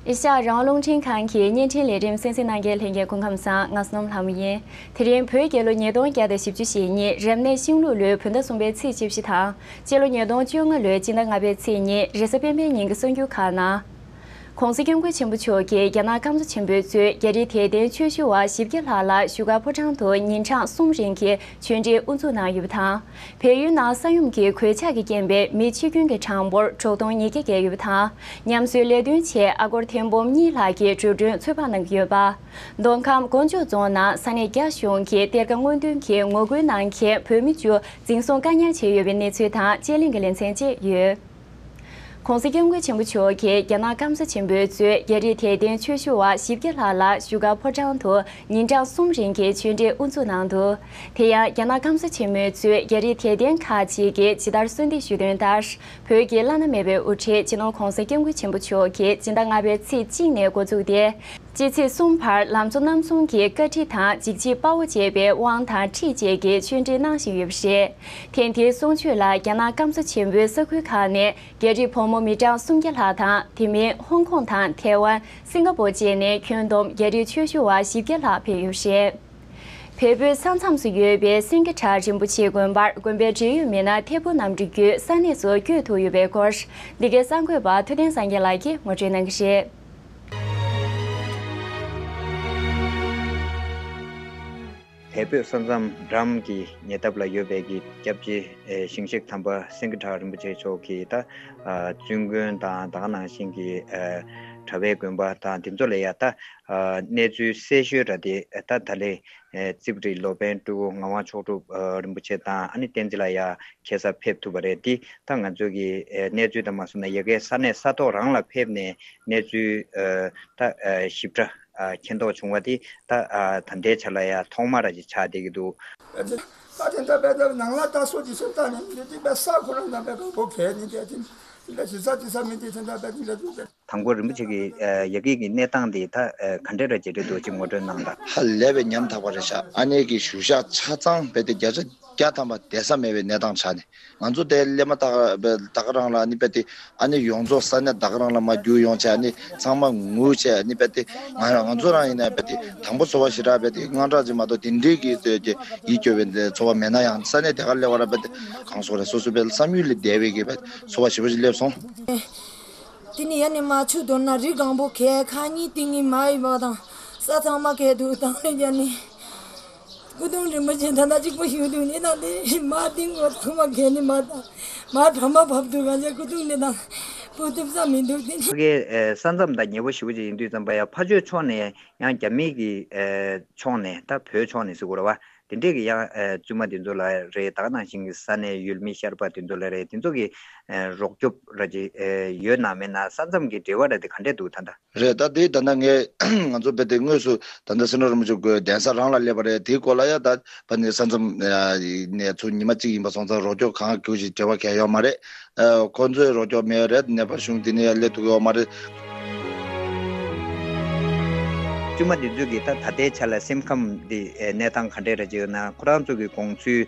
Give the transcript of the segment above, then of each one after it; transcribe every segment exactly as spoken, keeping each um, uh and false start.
ཨེ་ཤ་ཡ་རང་དབང་རླུང་འཕྲིན་ཁང་གི་བརྙན་འཕྲིན་ལས་རིམ་གསན་གཟིགས་གནང་མཁན་ལྷན་རྒྱས་སྐུ་ཁམས་བཟང་། ང་བསོད་ནམས་ལྷ་མོ་ཡིན། དེ་རིང་བོད་རྒྱལ་ལོ་ཉིས་སྟོང་བརྒྱ་དང་བཞི་བཅུ་ཞེ་གཉིས་རབ་གནས་ཤིང་ལུག་ལོའི་བོད་ཟླ་གསུམ་པའི་ཚེས་བཅུ་བཞི་དང་། སྤྱི་ལོ་ཉིས་སྟོང་བཅོ་ལྔ་ལོའི་སྤྱི་ཟླ་ལྔ་པའི་ཚེས་གཉིས་རེས་གཟའ་སྤེན་པའི་ཉིན་གྱི་གསར་འགྱུར་ཁག་ནང་། ༸གོང་ས་༸སྐྱབས་མགོན་ཆེན་པོ་མཆོག་གིས་རྒྱ་ནག་སྐམ་ས་ཆེན་པོས་གཙོས་རྒྱ་རིགས་དད་ལྡན་ཆོས་ཞུ་བ་བཞི་བརྒྱ་ལྷག་ལ་བཞུགས་སྒར་ཕོ་བྲང་དུ་ཉིན་གྲངས་གསུམ་རིང་གི་ཆོས་འབྲེལ་དབུ་འཛུགས་གནང་ཡོད་པ་དང་། བལ་ཡུལ་ནང་ས་ཡོམ་གྱི་གོད་ཆག་གི་རྐྱེན་པས་མི་འཆི་སྐྱོན་གྱི་གྲངས་འབོར་དྲུག་སྟོང་ཉིས་བརྒྱ་བརྒལ་ཡོད་པ་དང་། ཉམས་གསོའི་ལས་དོན་ཆེད་ཨ་སྒོར་ཐེར་འབུམ་གཉིས་ལྷག་གི་འགྲོ་གྲོན་ཚོད་དཔག་གནང་གི་ཡོད་པ། མདོ་ཁམས་དཀོན་མཆོག་རྫོང་ནང་ས་གནས་རྒྱ་གཞུང་གི་གཏེར་ཁ་སྔོག་འདོན་གྱིས་ངོ་རྒོལ་གནང་མཁན་བོད་མི་བཅུ་འཛིན་བཟུང་བཀག་ཉར་བྱས་ཡོད་པའི་གནས་ཚུལ་དང་དཔྱད་གླེང་གི་ལེ་ཚན་བཅས་ཡོད། ༸གོང་ས་༸སྐྱབས་མགོན་ཆེན་པོ་མཆོག་གིས་རྒྱ་ནག་སྐམ་ས་ཆེན་པོས་གཙོས་རྒྱ་རིགས་དད་ལྡན་ཆོས་ཞུ་བ་བཞི་བརྒྱ་ལྷག་ལ་བཞུགས་སྒར་ཕོ་བྲང་དུ་ཉིན་གྲངས་གསུམ་རིང་གི་ཆོས་འབྲེལ་དབུ་འཛུགས་གནང་འདུག་དེ་ཡང་རྒྱ་ནག་སྐམ་ས་ཆེན་མོས་གཙོས་རྒྱ་རིགས་དད་ལྡན་ཁག་ཅིག་གིས་ཇི་ལྟར་གསོལ་འདེབས་ཞུས་དོན་ལྟར། བོད་ཀྱི་བླ་ན་མེད་པའི་དབུ་ཁྲིད་སྤྱི་ནོར་༸གོང་ས་༸སྐྱབས་མགོན་ཆེན་པོ་མཆོག་གིས་སྤྱི་ཟླ་ལྔ་པའི་ཚེས་གཅིག་ནས་འགོ་བཙུགས་ཏེ། སྤྱི་ཚེས་གསུམ་བར་ལམ་གཙོ་རྣམ་གསུམ་གྱི་བཀའ་ཁྲིད་དང་འཇིགས་བྱེད་དཔའ་བོ་ཅེས་པའི་དབང་དང་ཁྲིད་བཅས་ཀྱི་ཆོས་འབྲེལ་གནང་བཞིན་ཡོད་པ་རེད། ཐེངས་འདིའི་གསུང་ཆོས་ལ་རྒྱ་ནག་སྐམ་ས་ཆེན་པོའི་ས་ཁུལ་ཁག་ནས་རྒྱ་རིགས་བུ་མོ་མི་གྲངས་སུམ་བརྒྱ་ལྷག་དང་། དེ་མིན་ཧོང་ཀོང་དང་ཐའེ་ཝན། སིང་ག་པོར་བཅས་ནས་ཁྱོན་བསྡོམས་རྒྱ་རིགས་ཆོས་ཞུ་བ་བཞི་བརྒྱ་ལྷག་ཕེབས་ཡོད་པ་རེད། བལ་པོའི་ས་མཚམས་སུ་ཡོད་པའི་སེང་གེ་བྲག་རིན་པོ་ཆེ་དགོན་པར་དགོན་པའི་འབྲེལ་ཡོད་མི་སྣ་ཐད་འཕུར་གནམ་གྲུ་བརྒྱུད་ས་གནས་སུ་བསྐྱོད་ཐུབ་ཡོད་པའི་སྐོར། འདི་གའི་གསར་འགོད་པ་ཐུབ་བསྟན་སངས་རྒྱས་ལགས་ཀྱིས་ངོ་སྤྲོད་གནང་གི་རེད། བལ་པོའི་ས་མཚམས་འགྲམ་གྱི་ཉེ་འདབས་ལ་ཡོད་པའི་གི་སྐྱབས་རྗེ་ཨེ་ཞིང་གཤེགས་དམ་པ་སེང་གེ་བྲག་རིན་པོ་ཆེ་མཆོག་གི་ད་ཨ་བཙུན་དགོན་དང་ད་ག་ནང་བཞིན་གྱི་ཨ་གྲྭ་པའི་དགོན་པ་དང་དེ་ཚོ་ལ་ཡ་ད་ཨ་གནས་ཚུལ་གསལ་ཤོས་ར་དེ་ད་ད་ལན་ཨེ་རྩིབས་རི་ལོ་པཎ་སྤྲུལ་སྐུ་ངག་དབང་མཆོག་གྲུབ་ཨ་རིན་པོ་ཆེ་དང་ཨ་ནི་བསྟན་འཛིན་ལགས་ཡ་ཁ་སང་ཕེབས་ཐུབ་པ་རེད། དེ་ད་ང་ཚོ་གི་ཨེ་གནས་ཚུལ་དང་མ་སོང་ན་ཡ་གའི་ས་གནས་ས་ཐོག་རང་ལ་ཕེབས་ནས་གནས་ཚུལ་ཨ་ད་ཨ་ཞིབ་ཕྲ་ཨ་མཁྱེན་རྟོགས་བྱུང་བ་དེ་ད་ཨ་ད་ལྟའི་ཆ་ལ་ཡ་ཐོག་མ་ར་ཅིག་ཆགས་བསྡད་ཀྱི་འདུག་ད་དེ་འདྲ་བས་ད་ནང་ལ་ད་སོ་ཅིག་སོ་ད་ནི་འདི་འདི་བས་ས་ཁོ་རང་ན་བས་ག་བོ་གས་ནི་དེ་དེ་འདི་འདྲ་ཞིག་ས་དེ་ས་མི་འདི་དེ་འདྲ་བས་འདི་འདྲ་འདུག་བས། དང་པོ་རིན་པོ་ཆེ་གིས་ཨ་ཡ་གི་གི་གནས་སྟངས་དེ་ད་ཨ་ག་འདྲ་ར་ཅིག་རེད་འདུག་ཅིག་ངོ་སྤྲོད་གནང་དང་། ཧ་ལས་པའི་ཉམ་ཐག་པ་རེད་ཤག་ཨ་ནེ་གི་བཞུགས་ཤག་ཆ་ཚང་བས་དེ་བརྒྱ་ཆ་བརྒྱ་ཐམ་པ་བསྡད་ས་མེད་པའི་གནས་སྟངས་ཆགས་ནས། ང་ཚོ་དེ་སླེབས་མ་ཐག་ད་ག་རང་ལ་ཨ་ནི་དཔེ་དེ་ཨ་ནི་ཡོངས་རྫོགས་ས་གནས་ད་ག་རང་ལ་མར་རྒྱུག་ཡོང་བྱས་ཨ་ནི་ཚང་མ་ངུ་བྱས་ཨ་ནི་དཔེ་དེ་ང་རང་ང་ཚོ་རང་ཡིན་ན་དཔེ་དེ་དང་པོ་ཚོར་བ་ཞེ་དྲག་དཔེ་དེ་དངངས་སྐྲག་ཅིག་མ་གཏོགས་དེ་འདྲའི་གི་ཡིད་སྐྱོ་བའི་ཚོར་བ་མེད་ན་ཡང་ས་གནས་དེ་གར་སླེབས་པ་ར་དཔེ་དེ་གང་སོགས་རེད་སོ་སོ་དཔེ་བསམ་ཡུལ་ལས་འདས་པའི་གི་དཔེ་ཚོར་བ་ཞེ་པོ་ཅིག་སླེབས་སོང་། དེ་ནི་ཡ་ནི་མ་ཆུ་དོར་ན་རི་སྒང་པོ་གས་ཁ་གཉིས་ཏིང་ངེ་མ་ཡི་བ་དང་ས་ཚང་མ་གས་འདུག་དང་ནི་ཡ་ནི། སྐུ་གདུང་རིན་པོ་ཆེ་ད་ལྟ་གཅིག་པོ་ཞུ་འདུག་ནི་དང་དེ་མ་ཏིང་གོ་ཚང་མ་གས་ནི་མ་དང་མ་གྲ་མ་བབ་འདུག་ག་ཅེ་སྐུ་གདུང་ནི་དང་པོ་ཐུབ་ས་མི་འདུག་དེ་ནི། ཕ་གིའི་ས་མཚམས་དང་ཉེ་པོ་ཞེ་པོ་ཅིག་ཡིན་དུས་ཙམ་པ་ཡ་ཕར་ཕྱོགས་ཕྱོགས་ནས་ཡང་རྒྱ་མི་གི་ཕྱོགས་ནས་ད་བོད་ཕྱོགས་ནས་ཟེར་དགོས་རེད་བ། དེ་འདྲས་ཀྱི་ཡང་བཙུན་མ་དེ་ཚོ་ལ་རེད། ད་ག་ནང་བཞིན་གྱི་ས་གནས་ཡུལ་མི་ཤར་པ་དེ་ཚོ་ལ་རེད། དེ་ཚོ་གི་རོགས་སྐྱོབ་ར་ཅིག་ཡོད་ན་མེད་ན་ས་མཚམས་ཀྱི་འབྲེལ་བ་ར་དེ་ག་འདྲས་འདུག་ད་ལྟ། རེད། ད་དེ་ད་ལྟ་ངས་ང་ཚོ་དཔེ་དེ་དངོས་སུ་ད་ལྟ་སེང་འབྲོག་རིན་པོ་ཆེ་གདན་ས་རང་ལ་སླེབས་པ་རེད། དེའི་སྐོར་ལ་ཡ་ད་ཕ་ནས་ས་མཚམས་ནས་ཚུར་ཉི་མ་གཅིག་ཡིན་པ་སོང་ཙང་རོགས་སྐྱོབ་གང་དགོས་ཞིག་འབྲེལ་བ་གང་ཡོད་མ་རེད། ཁོ་ཚོའི་རོགས་སྐྱོབ་མེད་རེད། ནད་པ་གཞུང་དེ་ནས་ཡ་སླེབས་ཐུབ་ཡོད་མ་རེད། བཙུན་མ་འདི་ཚོས་ཀྱི་ད་ད་ལྟའི་ཆ་ལ་སེམས་ཁམས་འདི་གནས་སྟངས་ག་འདྲས་རེད་ཅེ་ཡོད་ན་ཁོ་རང་ཚོ་གི་དགོངས་ཚུལ་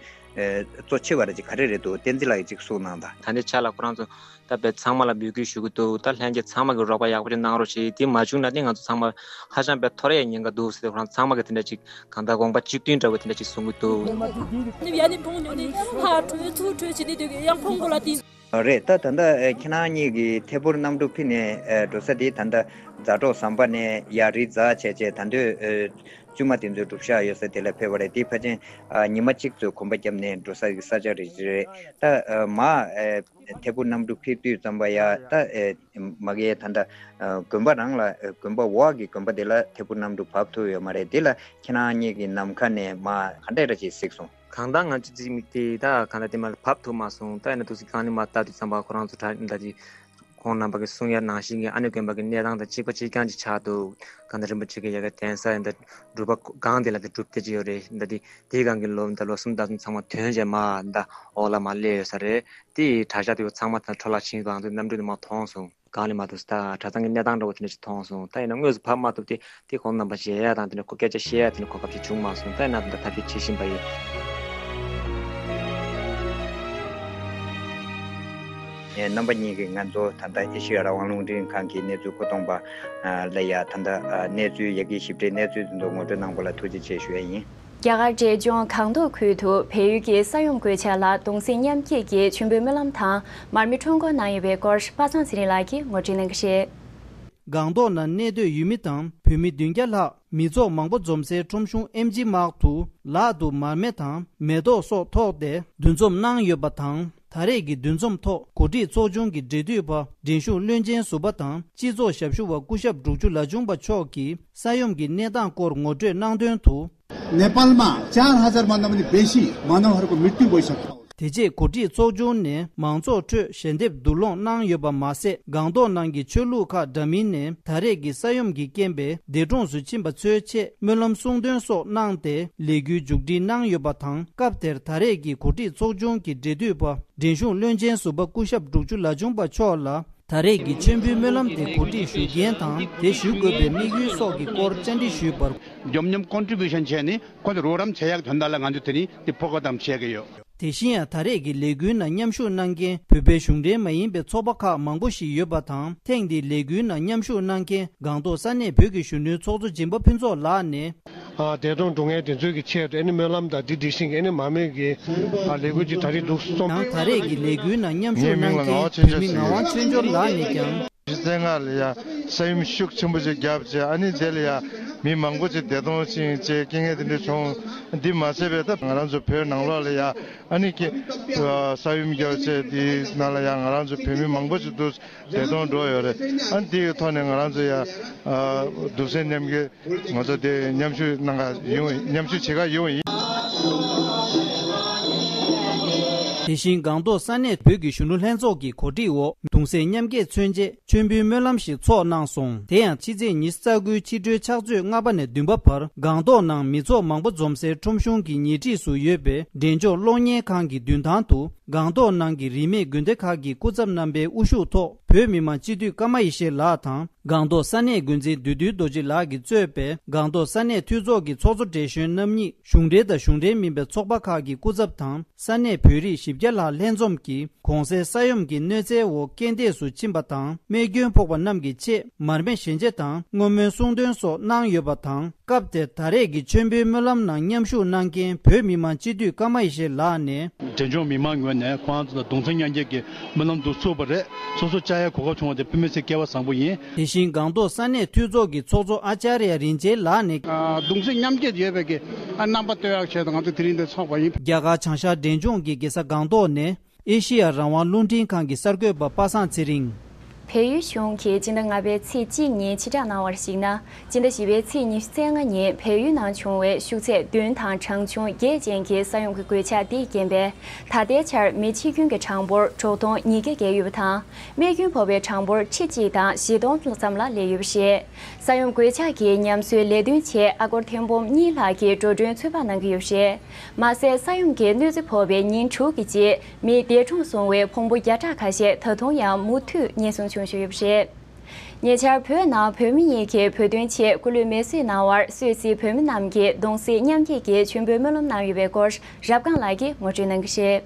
གཙོ་ཆེ་བ་རེད་ཅེ་ག་རེ་རེད་འདུག་བསྟན་འཛིན་ལགས་ཀྱིས་ཅིག་གསུངས་གནང་དང་། ད་ལྟའི་ཆ་ལ་ཁོ་རང་ཚོ་ད་བས་ཚང་མ་ལ་འབོད་སྐུལ་ཞུ་གི་འདུག་ད་ལྷན་རྒྱས་ཚང་མ་གི་རོགས་པ་ཡག་པོ་ཅིག་གནང་རོགས་ཞེས། དེ་མ་བྱུང་ན་ནི་ང་ཚོ་ཚང་མ་ཧ་ཅང་བས་ཐོར་ཡ་ཉེན་ཁ་འདུག་ཟེར་ཏེ་ཁོ་རང་ཚང་མ་གི་དེ་འདྲ་ཅིག་གང་ལྟར་དགོངས་པ་གཅིག་མཐུན་འདྲ་བོ་དེ་འདྲ་ཅིག་གསུང་གི་འདུག་ཡ་ནི་ཕོང་ཉོ་ནི་ཧ་གྲོས་ཚུར་གྲོས་བྱེད་ནི་འདུག་ཡང་ཕོང་གོ་ལ་དེ། རེད། ད་ད་ལྟ་ཁྱེད་རང་གཉིས་ཀྱི་ཐད་འཕུར་གནམ་གྲུ་ཕུད་ནས་འགྲོ་ས་དེ་ད་ལྟ་རྫ་གྲོག་ཟམ་པ་ནས་ཡར་རི་འཛེགས་བྱས་བྱས་ད་འདོད་བཙུན་མ་དེ་ཚོའི་སྒྲུབ་ཞག་ཡོད་ས་དེ་ལ་ཕེབས་པ་རེད། དེ་ཕལ་ཆེར་ཉི་མ་གཅིག་ཙམ་གོམ་པ་བརྒྱབ་ནས་འགྲོ་ས་གི་ས་ཆ་རེད་རེད། ད་མ་ཐད་འཕུར་གནམ་གྲུ་ཕུད་དུས་ཙམ་པ་ཡ་ད་མ་གིའི་ད་ལྟ་དགོན་པ་རང་ལ་དགོན་པ་འོག་གི་དགོན་པ་དེ་ལ་ཐད་འཕུར་གནམ་གྲུ་བབས་ཐུབ་ཡོད་མ་རེད། དེ་ལ་ཁྱེད་རང་གཉིས་ཀྱི་ནམ་མཁའ་ནས་མ་ག་འདྲས་ར་ཅིག་གཟིགས་སོང་། གང་ལྟར་ང་ཚོ་རྩིས་མིག་དེ་ད་གང་ལྟར་དེ་མ་བབས་ཐུབ་མ་སོང་། ད་ཡིན་ན་འདུག་སེ་གང་ནས་མ་བལྟ་དུས་ཙམ་པ་ཁོ་རང་ཚོ་གྲྭ་ད་ཅིག་ཁོང་རྣམ་པ་གིས་གསུང་ཡ་ནང་བཞིན་གྱི་ཨ་ནེ་དགོན་པ་གི་གནས་སྟངས་དང་གཅིག་པ་གཅིག་རྐྱང་ཅིག་ཆགས་འདུག་གང་ལྟར་རིན་པོ་ཆེ་གི་ཡ་གི་གདན་ས་ཡིན་ད་སྒྲུབ་པ་སྒང་དེ་ལ་དེ་སྒྲུབ་བསྡད་ཀྱི་ཡོད་རེད། ད་དེ་དེའི་སྒང་གི་ལོ་ད་ལོ་གསུམ་ཟླ་གསུམ་ཚང་མ་དོན་བྱས་མ་ད་འོག་ལ་མ་སླེབས་ཡོད་ས་རེད། དེ་གྲྭ་ཤག་དེ་ཚང་མ་ད་འཕྲོ་བརླག་ཕྱིན་པའང་དེ་གནམ་གྲུ་དེ་མ་མཐོང་སོང་། གང་ལས་མ་འདུག་ད་གྲྭ་ཚང་གི་གནས་སྟངས་འདྲ་བོ་དེ་འདྲ་ཞིག་མཐོང་སོང་། ད་ཡིན་ན་དངོས་སུ་བབས་མ་ཐུབ་སྟེ་དེ་ཁོང་རྣམ་པ་མཇལ་ཡ་དང་དེ་འདྲ་ཁོ་སྐད་ཆ་བཤད་ཡ་དེ་འདྲ་གོ་སྐབས་ཅིག་བྱུང་མ་སོང་། ད་ཡིན་ན་ད་ཐབས་ཤེས་བྱེད་བཞིན་པ་ཡིན། རྣམ་པ་གཉིས་ཀྱིས་ང་ཚོ་ད་ལྟ་ཨེ་ཤེ་ཡ་རང་དབང་རླུང་འཕྲིན་ཁང་གི་གནས་ཚུལ་བཀོད་གཏོང་པ་ལ་ཡ་ད་ལྟ་གནས་ཚུལ་ཡ་གི་ཞིབ་ཕྲའི་གནས་ཚུལ་དེ་ཚོ་ངོ་སྤྲོད་གནང་བ་ལ་ཐུགས་རྗེ་ཆེ་ཞུ་ཡ་ཡིན། རྒྱ་གར་འབྲས་ལྗོངས་སྒང་ཏོག་ཁུལ་དུ་བལ་ཡུལ་གྱི་ས་ཡོམ་གོད་ཆག་ལ་གདུང་སེམས་མཉམ་སྐྱེད་ཀྱི་མཆོད་འབུལ་སྨོན་ལམ་དང་མར་མེ་ཁྲོམ་སྐོར་གནང་ཡོད་པའི་སྐོར་པ་སངས་ཚེ་རིང་ལགས་ཀྱིས་ངོ་སྤྲོད་གནང་གི་རེད། སྒང་ཏོག་ནང་གནས་སྡོད་ཡུལ་མི་དང་བོད་མི་བདུན་བརྒྱ་ལྷག་མི་ཚོགས་མང་པོ་འཛོམས་སའི་ཁྲོམ་གཞུང་ཨེམ་ཇི་མཱག་ཏུ་ལག་ཏུ་མར་མེ་དང་མེ་ཏོག་སོགས་ཐོགས་ཏེ་འདུ་འཛོམས་གནང་ཡོད་པ་དང་། ད་རེས་ཀྱི་འདུ་འཛོམས་ཐོག་གོ་སྒྲིག་ཚོགས་ཆུང་གི་འབྲེལ་མཐུད་པ་འགྲན་ཞུགས་བློན་ཆེན་ཟུར་པ་དང་སྤྱི་ཚོགས་ཞབས་ཞུ་བ་སྐུ་ཞབས་འབྲུག་ཆུ་ལ་ཆུང་པ་མཆོག་གིས་ས་ཡོམ་གྱི་གནས་སྟངས་སྐོར་ངོ་སྤྲོད་གནང་དོན་དུ། नेपालमा चार हजारभन्दा पनि बेसी मानवहरूको मृत्यु भइसक्यो। དེ་རྗེས་གོ་སྒྲིག་ཚོགས་ཆུང་ནས་མང་ཚོགས་ཁྲོད་ཞལ་འདེབས་བསྡུ་སློང་གནང་ཡོད་པ་མ་ཟད། སྒང་ཏོག་ནང་གི་ཆོས་ལུགས་ཁག་འདྲ་མིན་ནས་ད་རེས་ཀྱི་ས་ཡོམ་གྱི་རྐྱེན་པས་འདས་གྲོངས་སུ་ཕྱིན་པ་ཚོའི་ཆེད་སྨོན་ལམ་གསུང་འདོན་སོགས་གནང་སྟེ་ལས་འགུལ་མཇུག་སྒྲིལ་གནང་ཡོད་པ་དང་། སྐབས་དེར་ད་རེས་ཀྱི་གོ་སྒྲིག་ཚོགས་ཆུང་གི་འབྲེལ་མཐུད་པ་འགྲན་ཞུགས་བློན་ཆེན་ཟུར་པ་སྐུ་ཞབས་འབྲུག་ཆུ་ལ་ཆུང་པ་མཆོག་ལ། ད་རེས་ཀྱི་མཆོད་འབུལ་སྨོན་ལམ་དེ་གོ་སྒྲིག་ཞུ་མཁན་དང་། དེ་ཞུ་དགོས་པའི་དམིགས་ཡུལ་སོགས་ཀྱི་སྐོར་བཅར་འདྲི་ཞུས་པར། འཇམ་འཇམ་ཀོན་ཊི་བྷིའུ་ཤན་བྱས་ནས་ཁོ་ཚོ་རོགས་རམ་བྱེད་ཡག་དོན་དག་ལ་ང་ཚོ་དེ་ནི་དེ་ཕོགས་ཀ་བདམས་བྱེད་ཀྱི་ཡོད། དེ་བཞིན་ཡང་ད་རེས་ཀྱི་ལས་འགུལ་ནང་མཉམ་ཞུགས་གནང་མཁན་བོད་པའི་གཞུང་འབྲེལ་མ་ཡིན་པའི་ཚོགས་པ་ཁག་མང་པོ་ཞིག་ཡོད་པ་དང་། ཐེངས་འདིའི་ལས་འགུལ་ནང་མཉམ་ཞུགས་གནང་མཁན་སྒང་ཏོག་ས་གནས་བོད་ཀྱི་གཞོན་ནུའི་ཚོགས་གཙོ་སྦྱིན་པ་ཕུན་ཚོགས་ལགས་ནས། ཨ་འདས་གྲོངས་འགྲོ་མཁན་དེ་ཚོའི་གི་ཆེད་དུ་ཨ་ནི་སྨོན་ལམ་དང་འདི་སྒྲིག་ཤིང་གི་ཨ་ནི་མར་མེ་གི་ཨ་ལས་འགུལ་ཅིག་ད་རེས་འདུག་སོང་། ཡང་ད་རེས་ཀྱི་ལས་འགུལ་ནང་མཉམ་ཞུགས་གནང་མཁན་བོད་མི་ངག་དབང་ཆོས་འབྱོར་ལགས་ནས་ཀྱང་། བཞི་ཚེས་ལྔ་ལ་ཡ་ས་ཡོམ་ཤུགས་ཆེན་པོ་ཅིག་བརྒྱབ་རྗེས་ཨ་ནི་དེ་ལ་ཡ་མི་མང་པོ་ཅིག་འདས་གྲོངས་ཕྱིན་རྗེས་རྐྱེན་ངན་དེ་འདྲ་བྱུང་། འདི་མ་ཟད་པའི་ད་ང་རང་ཚོ་བོད་ནང་ལོགས་ལ་ཡ་ཨ་ནི་ཀྱི་ས་ཡོམ་བརྒྱབ་རྗེས་དེའི་ནང་ལ་ཡ་ང་རང་ཚོ་བོད་མི་མང་པོ་ཅིག་འདུག་འདས་གྲོངས་འགྲོ་ཡོད་རེད། ཨ་ནི་དེའི་ཐོག་ནས་ང་རང་ཚོ་ཡ་གདུང་སེམས་མཉམ་སྐྱེད། ང་ཚོ་དེ་མཉམ་ཞུགས་གནང་ག་ཡོང་། མཉམ་ཞུགས་བྱེད་ག་ཡོང་ཡིན། དེ་བཞིན་སྒང་ཏོག་ས་གནས་བོད་ཀྱི་གཞོན་ནུ་ལྷན་ཚོགས་ཀྱི་གོ་སྒྲིག་འོག་གདུང་སེམས་མཉམ་སྐྱེད་མཚོན་ཆེད་མཆོད་འབུལ་སྨོན་ལམ་ཞིག་ཚོགས་གནང་སོང་། དེ་ཡང་ཕྱི་ཚེས་ཉི་ཤུ་རྩ་དགུའི་ཕྱི་དྲོའི་ཕྱག་ཚོད་ལྔ་པ་ནས་བདུན་པ་བར་སྒང་ཏོག་ནང་མི་ཚོགས་མང་པོ་འཛོམས་སའི་ཁྲོམ་གཞུང་གི་ཉེ་འཁྲིས་སུ་ཡོད་པའི་འབྲས་ལྗོངས་གློག་བརྙན་ཁང་གི་མདུན་ཐང་དུ། སྒང་ཏོག་ནང་གི་རིས་མེད་དགོན་སྡེ་ཁག་གི་སྐུ་ཚབ་རྣམ་པའི་དབུ་བཞུགས་ཐོག་བོད་མི་མང་སྤྱི་འཐུས་ཀརྨ་ཡེ་ཤེས་ལགས་དང་། སྒང་ཏོག་ས་གནས་འགོ་འཛིན་བདུད་འདུལ་རྡོ་རྗེ་ལགས་ཀྱིས་གཙོས་པའི་སྒང་ཏོག་ས་གནས་འཐུས་ཚོགས་ཀྱི་ཚོགས་གཙོ་བགྲེས་གཞོན་རྣམ་གཉིས། གཞུང་འབྲེལ་དང་གཞུང་འབྲེལ་མིན་པའི་ཚོགས་པ་ཁག་གི་སྐུ་ཚབ་དང་ས་གནས་བོད་རིགས་བཞི་བརྒྱ་ལྷག་ལྷན་འཛོམས་ཀྱིས་གོང་གསལ་ས་ཡོམ་གྱི་གནོད་འཚེའི་འོག་རྐྱེན་འདས་སུ་ཕྱིན་པ་དང་། རྨས་སྐྱོན་ཕོག་པ་རྣམས་ཀྱི་ཆེད་མར་མེ་ཞལ་འབྱེད་དང་བསྔོ་སྨོན་གསུང་འདོན་སོགས་གནང་ཡོད་པ་དང་། སྐབས་དེར་ད་རེས་ཀྱི་མཆོད་འབུལ་སྨོན་ལམ་ནང་མཉམ་ཞུགས་གནང་མཁན་བོད་མི་མང་སྤྱི་འཐུས་ཀརྨ་ཡེ་ཤེས་ལགས་ནས། འབྲས་ལྗོངས་མི་མང་ངོས་ནས་ཁོང་རང་ཚོ་ལ་གདུང་སེམས་མཉམ་སྐྱེད་ཀྱི་སྨོན་ལམ་འདུ་ཚུགས་པ་རེད། སོ་སོ་བཅར་ཡའི་གོ་སྐབས་བྱུང་བ་དེ་དཔེ་མི་སྲིད་སྐལ་བ་བཟང་པོ་ཡིན། དེ་བཞིན་སྒང་ཏོག་ས་གནས་འཐུས་ཚོགས་ཀྱི་ཚོགས་གཙོ་ཨ་ཅཱརྱ་རིན་ཆེན་ལགས་ནས། ཨ་གདུང་སེམས་མཉམ་སྐྱེད་ཡོད་པའི་གི་ཨ་རྣམ་པ་སྟོན་ཡག་ཆེད་དུ་ང་ཚོ་དེ་རིང་འདིར་འཚོགས་པ་ཡིན། རྒྱ་གར་བྱང་ཤར་འབྲས་ལྗོངས་ཀྱི་རྒྱལ་ས་སྒང་ཏོག་ནས་ཨེ་ཤེ་ཡ་རང་དབང་རླུང་འཕྲིན་ཁང་གི་གསར་འགོད་པ་པ་སངས་ཚེ་རིང་། བལ་ཡུལ་གཞུང་གིས་སྤྱི་ཟླ་ལྔ་པའི་ཚེས་གཅིག་ཉིན་ཕྱིར་བསྒྲགས་གནང་བར་གཞིགས་ན། སྤྱི་ཟླ་བཞི་པའི་ཚེས་ཉི་ཤུ་རྩ་ལྔ་ཉིན་བལ་ཡུལ་ནང་བྱུང་བའི་ཤུགས་ཚད་བདུན་དང་གྲངས་ཆུང་བརྒྱད་ཅན་གྱི་ས་ཡོམ་གྱི་གོད་ཆག་འདིའི་རྐྱེན་པས། ད་ལྟའི་ཆར་མི་འཆི་སྐྱོན་གྱི་གྲངས་འབོར་དྲུག་སྟོང་ཉིས་བརྒྱ་བརྒལ་ཡོད་པ་དང་། རྨས་སྐྱོན་ཕོག་པའི་གྲངས་འབོར་ཁྲི་གཅིག་དང་བཞི་སྟོང་ཙམ་ལ་སླེབས་ཡོད་པ་རེད། ས་ཡོམ་གོད་ཆག་གི་ཉམས་གསོའི་ལས་དོན་ཆེད་ཨ་སྒོར་ཐེར་འབུམ་གཉིས་ལྷག་གི་འགྲོ་གྲོན་ཚོད་དཔག་གནང་གི་ཡོད་པ་རེད། མ་ཟད། ས་ཡོམ་གྱི་གནོད་འཚེ་ཕོག་པའི་ཉིན་དྲུག་གི་རྗེས། མི་འདས་གྲོངས་སོང་བའི་ཕུང་པོ་བརྒྱ་ཕྲག་ཁ་ཤས་ད་དུང་ཡང་མུ་མཐུད་རྙེད་སོན་བྱུང་བཞིན་ཡོད་པ་རེད། ཉེ་ཆར་བོད་ནང་བོད་མི་གཉིས་ཀྱིས་བོད་དོན་ཆེད་སྐུ་ལུས་མེ་གསོད་གནང་བར་སུད་སིའི་བོད་མི་རྣམས་ཀྱིས་གདུང་སེམས་མཉམ་སྐྱེད་ཀྱི་མཆོད་འབུལ་སྨོན་ལམ་གནང་ཡོད་པའི་སྐོར་རབ་སྒང་ལགས་ཀྱིས་ངོ་སྤྲོད་གནང་གི་རེད།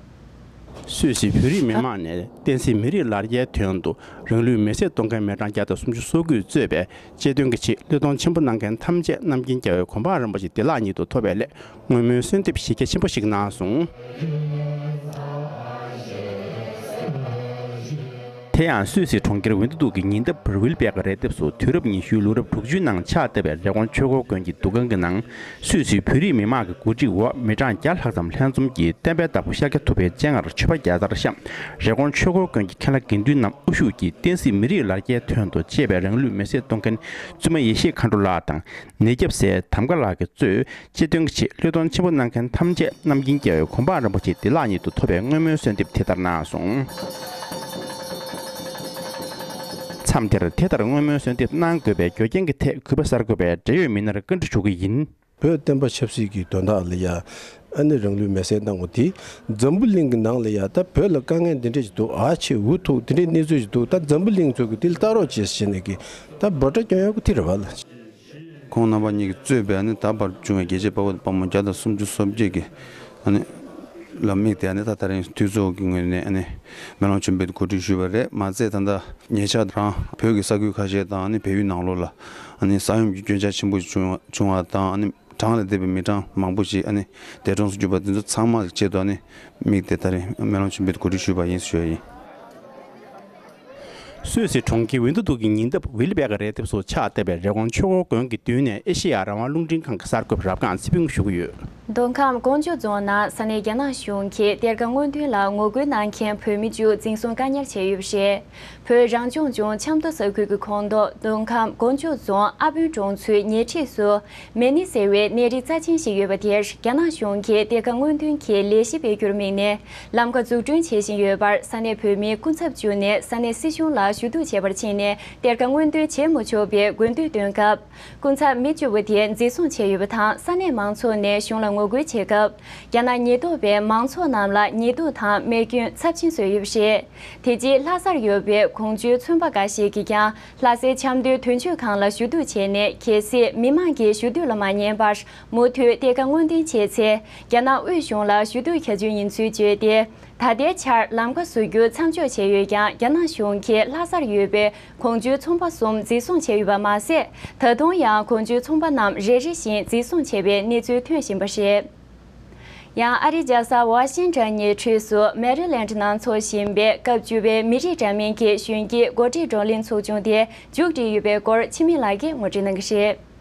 སུད་སི་བོད་རིགས་མི་མང་ནས་བསྟན་སྲིད་མི་རིགས་ལ་རྒྱའི་དོན་དུ་རང་ལུས་མེ་སྲེག་གཏོང་མཁན་མི་གྲངས་བརྒྱ་དང་སུམ་ཅུ་སོ་དགུས་གཙོས་པའི་གཅེས་འདོན་གྱི་ཆེད་བློས་གཏོང་ཆེན་པོ་གནང་མཁན་ཐམས་ཅད་རྣམ་མཁྱེན་རྒྱལ་བའི་གོ་འཕང་རིན་པོ་ཆེ་བདེ་བླག་ཉིད་དུ་ཐོབ་པའི་སླད། བསྔོ་སྨོན་གསོལ་འདེབས་གཞི་རྒྱ་ཆེན་པོ་ཞིག་གནང་སོང་། དེ་ཡང་སུད་སི་གྲོང་ཁྱེར་ཝིན་ཏི་ཏུག་གི་ཉེ་འདབས་རུལ་པེག་རི་ལྡེབས་སུ་དུས་རབས་ཉི་ཤུའི་ལོ་རབས་དྲུག་ཅུའི་ནང་ཆགས་བསྡད་པའི་རི་ཀོན་ཆོས་འཁོར་དགོན་གྱི་འདུ་ཁང་གི་ནང་སུད་སི་བོད་རིགས་མི་མང་གི་གོ་སྒྲིག་འོག་མི་གྲངས་བརྒྱ་ལྷག་ཙམ་ལྷན་འཛོམས་ཀྱིས་བསྟན་པའི་བདག་པོ་ཤཱཀྱ་ཐུབ་པའི་སྤྱན་སྔར་མཆོད་པ་བརྒྱ་ཚར་བཤམས། རི་ཀོན་ཆོས་འཁོར་དགོན་གྱི་མཁན་བླ་དགེ་འདུན་རྣམས་དབུ་བཞུགས་ཀྱིས་བསྟན་སྲིད་མི་རིགས་ལ་རྒྱའི་དོན་དུ་གཅེས་པའི་རང་ལུས་མེ་སྲེག་གཏོང་མཁན་བཙུན་མ་ཡེ་ཤེས་མཁའ་འགྲོ་ལགས་དང་། ནད་སྐྱབས་སྲས་དམ་མཁའ་ལགས་ཀྱིས་གཙོས་གཅེས་འདོན་གྱི་ཆེད་བློས་གཏོང་ཆེན་པོ་གནང་མཁན་ཐམས་ཅད་རྣམ་མཁྱེན་རྒྱལ་བའི་གོ་འཕང་རིན་པོ་ཆེ་བདེ་བླག་ཉིད་དུ་ཐོབ་པའི་བསྔོ་སྨོན་གསོལ་འདེབས་དེ་ལྟར་གནང་སོང་། མཚམས་དེར་དེ་ལྟར་བསྔོ་སྨོན་གསོལ་འདེབས་གནང་དགོས་པའི་རྒྱུ་རྐྱེན་གྱི་ཐད་གུས་པ་གསར་འགོད་པས་འབྲེལ་ཡོད་མི་སྣར་བཀའ་འདྲི་ཞུ་གི་ཡིན། བོད་བསྟན་པ་ཆབ་སྲིད་ཀྱི་དོན་དག་ལ་ཡ། ཨ་ནི་རང་ལུས་མེ་སྲེག་གནང་བ་དེ། འཛམ་བུ་གླིང་གི་ནང་ལ་ཡ་ད་བོད་ལ་དཀའ་ངལ་འདི་འདྲ་ཞིག་འདུག་ཨ་ཆེ་འུ་ཐུག་དེ་འདྲའི་གནས་ཚུལ་ཞིག་འདུག་ད་འཛམ་བུ་གླིང་ཚོ་གི་དེ་ལ་ལྟ་རོགས་བྱེད་ཟེར་ནས་ཀྱི་ད་འབོད་སྒྲ་སྐྱོན་ཡག་པོ་དེ་རེད་བ་ལ། ཁོང་རྣམ་པ་གཉིས་ཀྱིས་གཙོས་པའི་ཨ་ནི་ད་བར་བྱུང་བའི་རྒྱལ་གཅེས་དཔའ་བོ་དང་དཔའ་མོ་བརྒྱ་དང་སུམ་ཅུ་སོ་བརྒྱད་ཀྱི་ཨ་ནི་ ལ་དམིགས་ཏེ་ཨ་ནི་ད་ད་རིང་འཐུས་ཚོགས་ཀྱི་ངོས་ནས་ཨ་ནི་སྨོན་ལམ་ཆེན་པོའི་གོ་སྒྲིག་ཞུས་པ་རེད། མ་ཚད་ད་ལྟ་ཉེ་ཆར་རང་བོད་ཀྱི་ས་ཁུལ་ཁ་ཤས་དང་ཨ་ནི་བལ་ཡུལ་ནང་ལོགས་ལ་ཨ་ནི་ས་ཡོམ་གྱི་སྐྱོན་ཆ་ཆེན་པོ་བྱུང་བ་བྱུང་བ་དང་ཨ་ནི་གྲངས་ལས་འདས་པའི་མི་གྲངས་མང་པོ་ཞིག་ཨ་ནི་འདས་གྲོངས་སུ་གྱུར་པ་དེ་ཚོ་ཚང་མ་གི་ཆེད་དུ་ཨ་ནི་དམིགས་ཏེ་ད་རིང་སྨོན་ལམ་ཆེན་པོའི་གོ་སྒྲིག་ཞུས་པ་ཡིན་ཞུ་ཡ་ཡིན། སུད་སི་གྲོང་ཁྱེར་ཝིན་ཏུ་ཏུག་གི་ཉེ་འདབས་ཝིལ་བེ་ག་རི་རལ་འདབས་སུ་ཕྱག་བཏབ་པའི་རི་ཀོན་ཆོས་འཁོར་དགོན་གྱི་མདུན་ནས་ཨེ་ཤེ་ཡ་རང་དབང་རླུང་འཕྲིན་ཁང་གི་གསར་འགོད་པ་རབ་སྒང་ཚེ་ཕུན་ཞུ་གི་ཡོད། མདོ་ཁམས་ཀོང་ཇོ་རྫོང་ནང་ས་གནས་རྒྱ་ནག་གཞུང་གིས་གཏེར་ཁ་སྔོག་འདོན་ལ་ངོ་རྒོལ་གནང་མཁན་བོད་མི་བཅུ་འཛིན་བཟུང་བཀག་ཉར་བྱས་ཡོད་པ་རེད། བོད་རང་སྐྱོང་ལྗོངས་ཆབ་མདོ་ས་ཁུལ་གྱི་ཁོངས་གཏོགས་མདོ་ཁམས་ཀོང་ཇོ་རྫོང་ཨ་དཔོན་གྲོང་ཚོའི་ཉེ་འཁྲིས་སུ། མེ་ནི་ཟེར་བའི་གནས་རི་རྩ་ཆེན་ཞིག་ཡོད་པ་དེར་རྒྱ་ནག་གཞུང་གིས་གཏེར་ཁ་སྔོག་འདོན་གྱི་ལས་གཞི་སྤེལ་རྒྱུར་དམིགས་ནས་ལམ་ཁ་འཛུགས་སྐྲུན་བྱེད་བཞིན་ཡོད་པར་ས་གནས་བོད་མི་སྐུ་ཚབ་བཅུ་ནས་ས་གནས་སྲིད་གཞུང་ལ་ཞུ་གཏུག་བྱེད་པར་ཕྱིན་ནས་གཏེར་ཁ་སྔོག་འདོན་བྱེད་མི་ཆོག་པའི་དགོས་འདུན་བཏོན་སྐབས། སྐུ་ཚབ་མི་བཅུ་པོ་དེ་འཛིན་བཟུང་བྱས་ཡོད་པ་དང་། ས་གནས་མང་ཚོགས་ནས་གཞུང་ལ་ངོ་རྒོལ་བྱེད་སྐབས། རྒྱ་ནག་ཉེན་རྟོག་པས་མང་ཚོགས་རྣམས་ལ་ཉེས་རྡུང་དང་རྨས་སྐྱོན་ཚབས་ཆེན་བཟོས་ཡོད་པ་རེད། དེ་རྗེས་ལྷ་སར་ཡོད་པའི་གོང་ཇོའི་ཚོང་པ་འགའ་ཞིག་གིས་ཀྱང་ལྷ་སའི་ཆབ་མདོའི་དོན་གཅོད་ཁང་ལ་ཞུ་གཏུག་བྱས་ནས། གལ་སྲིད་མི་མང་གི་ཞུ་གཏུག་ལ་མ་ཉན་པར་མུ་མཐུད་གཏེར་ཁ་སྔོག་འདོན་བྱས་ཚེ། རྒྱ་ནག་དབུས་གཞུང་ལ་ཞུ་གཏུག་བྱ་རྒྱུ་ཡིན་ཚུལ་བརྗོད་དེ། ད་ལྟའི་ཆར་ལམ་ཁ་བཟོ་རྒྱུ་མཚམས་འཇོག་བྱས་ཡོད་ཀྱང་། རྒྱ་ནག་གཞུང་གིས་ལྷ་སར་ཡོད་པའི་གོང་ཇོའི་ཚོང་པ་གསུམ་འཛིན་བཟུང་བྱས་ཡོད་པ་མ་ཟད། ད་དུང་ཡང་གོང་ཇོའི་ཚོང་པ་རྣམས་རེ་རེ་བཞིན་འཛིན་བཟུང་བྱས་པའི་གནས་ཚུལ་ཐོན་བཞིན་པ་རེད། ཡང་ཨ་རིའི་རྒྱལ་ས་ཝ་ཤིང་ཊོན་ཉེ་འཁྲིས་སུ་མེ་རི་ལེན་ཌི་ནང་འཚོགས་བཞིན་པའི་སྐབས་བཅུ་པའི་མི་རིགས་འདྲ་མིན་གྱི་གཞོན་སྐྱེས་འགོ་ཁྲིད་བགྲོ་གླེང་ཚོགས་ཆུང་དེ་མཇུག་སྒྲིལ་ཡོད་པའི་སྐོར་འཆི་མེད་ལགས་ཀྱིས་ངོ་སྤྲོད་གནང་གི་རེད།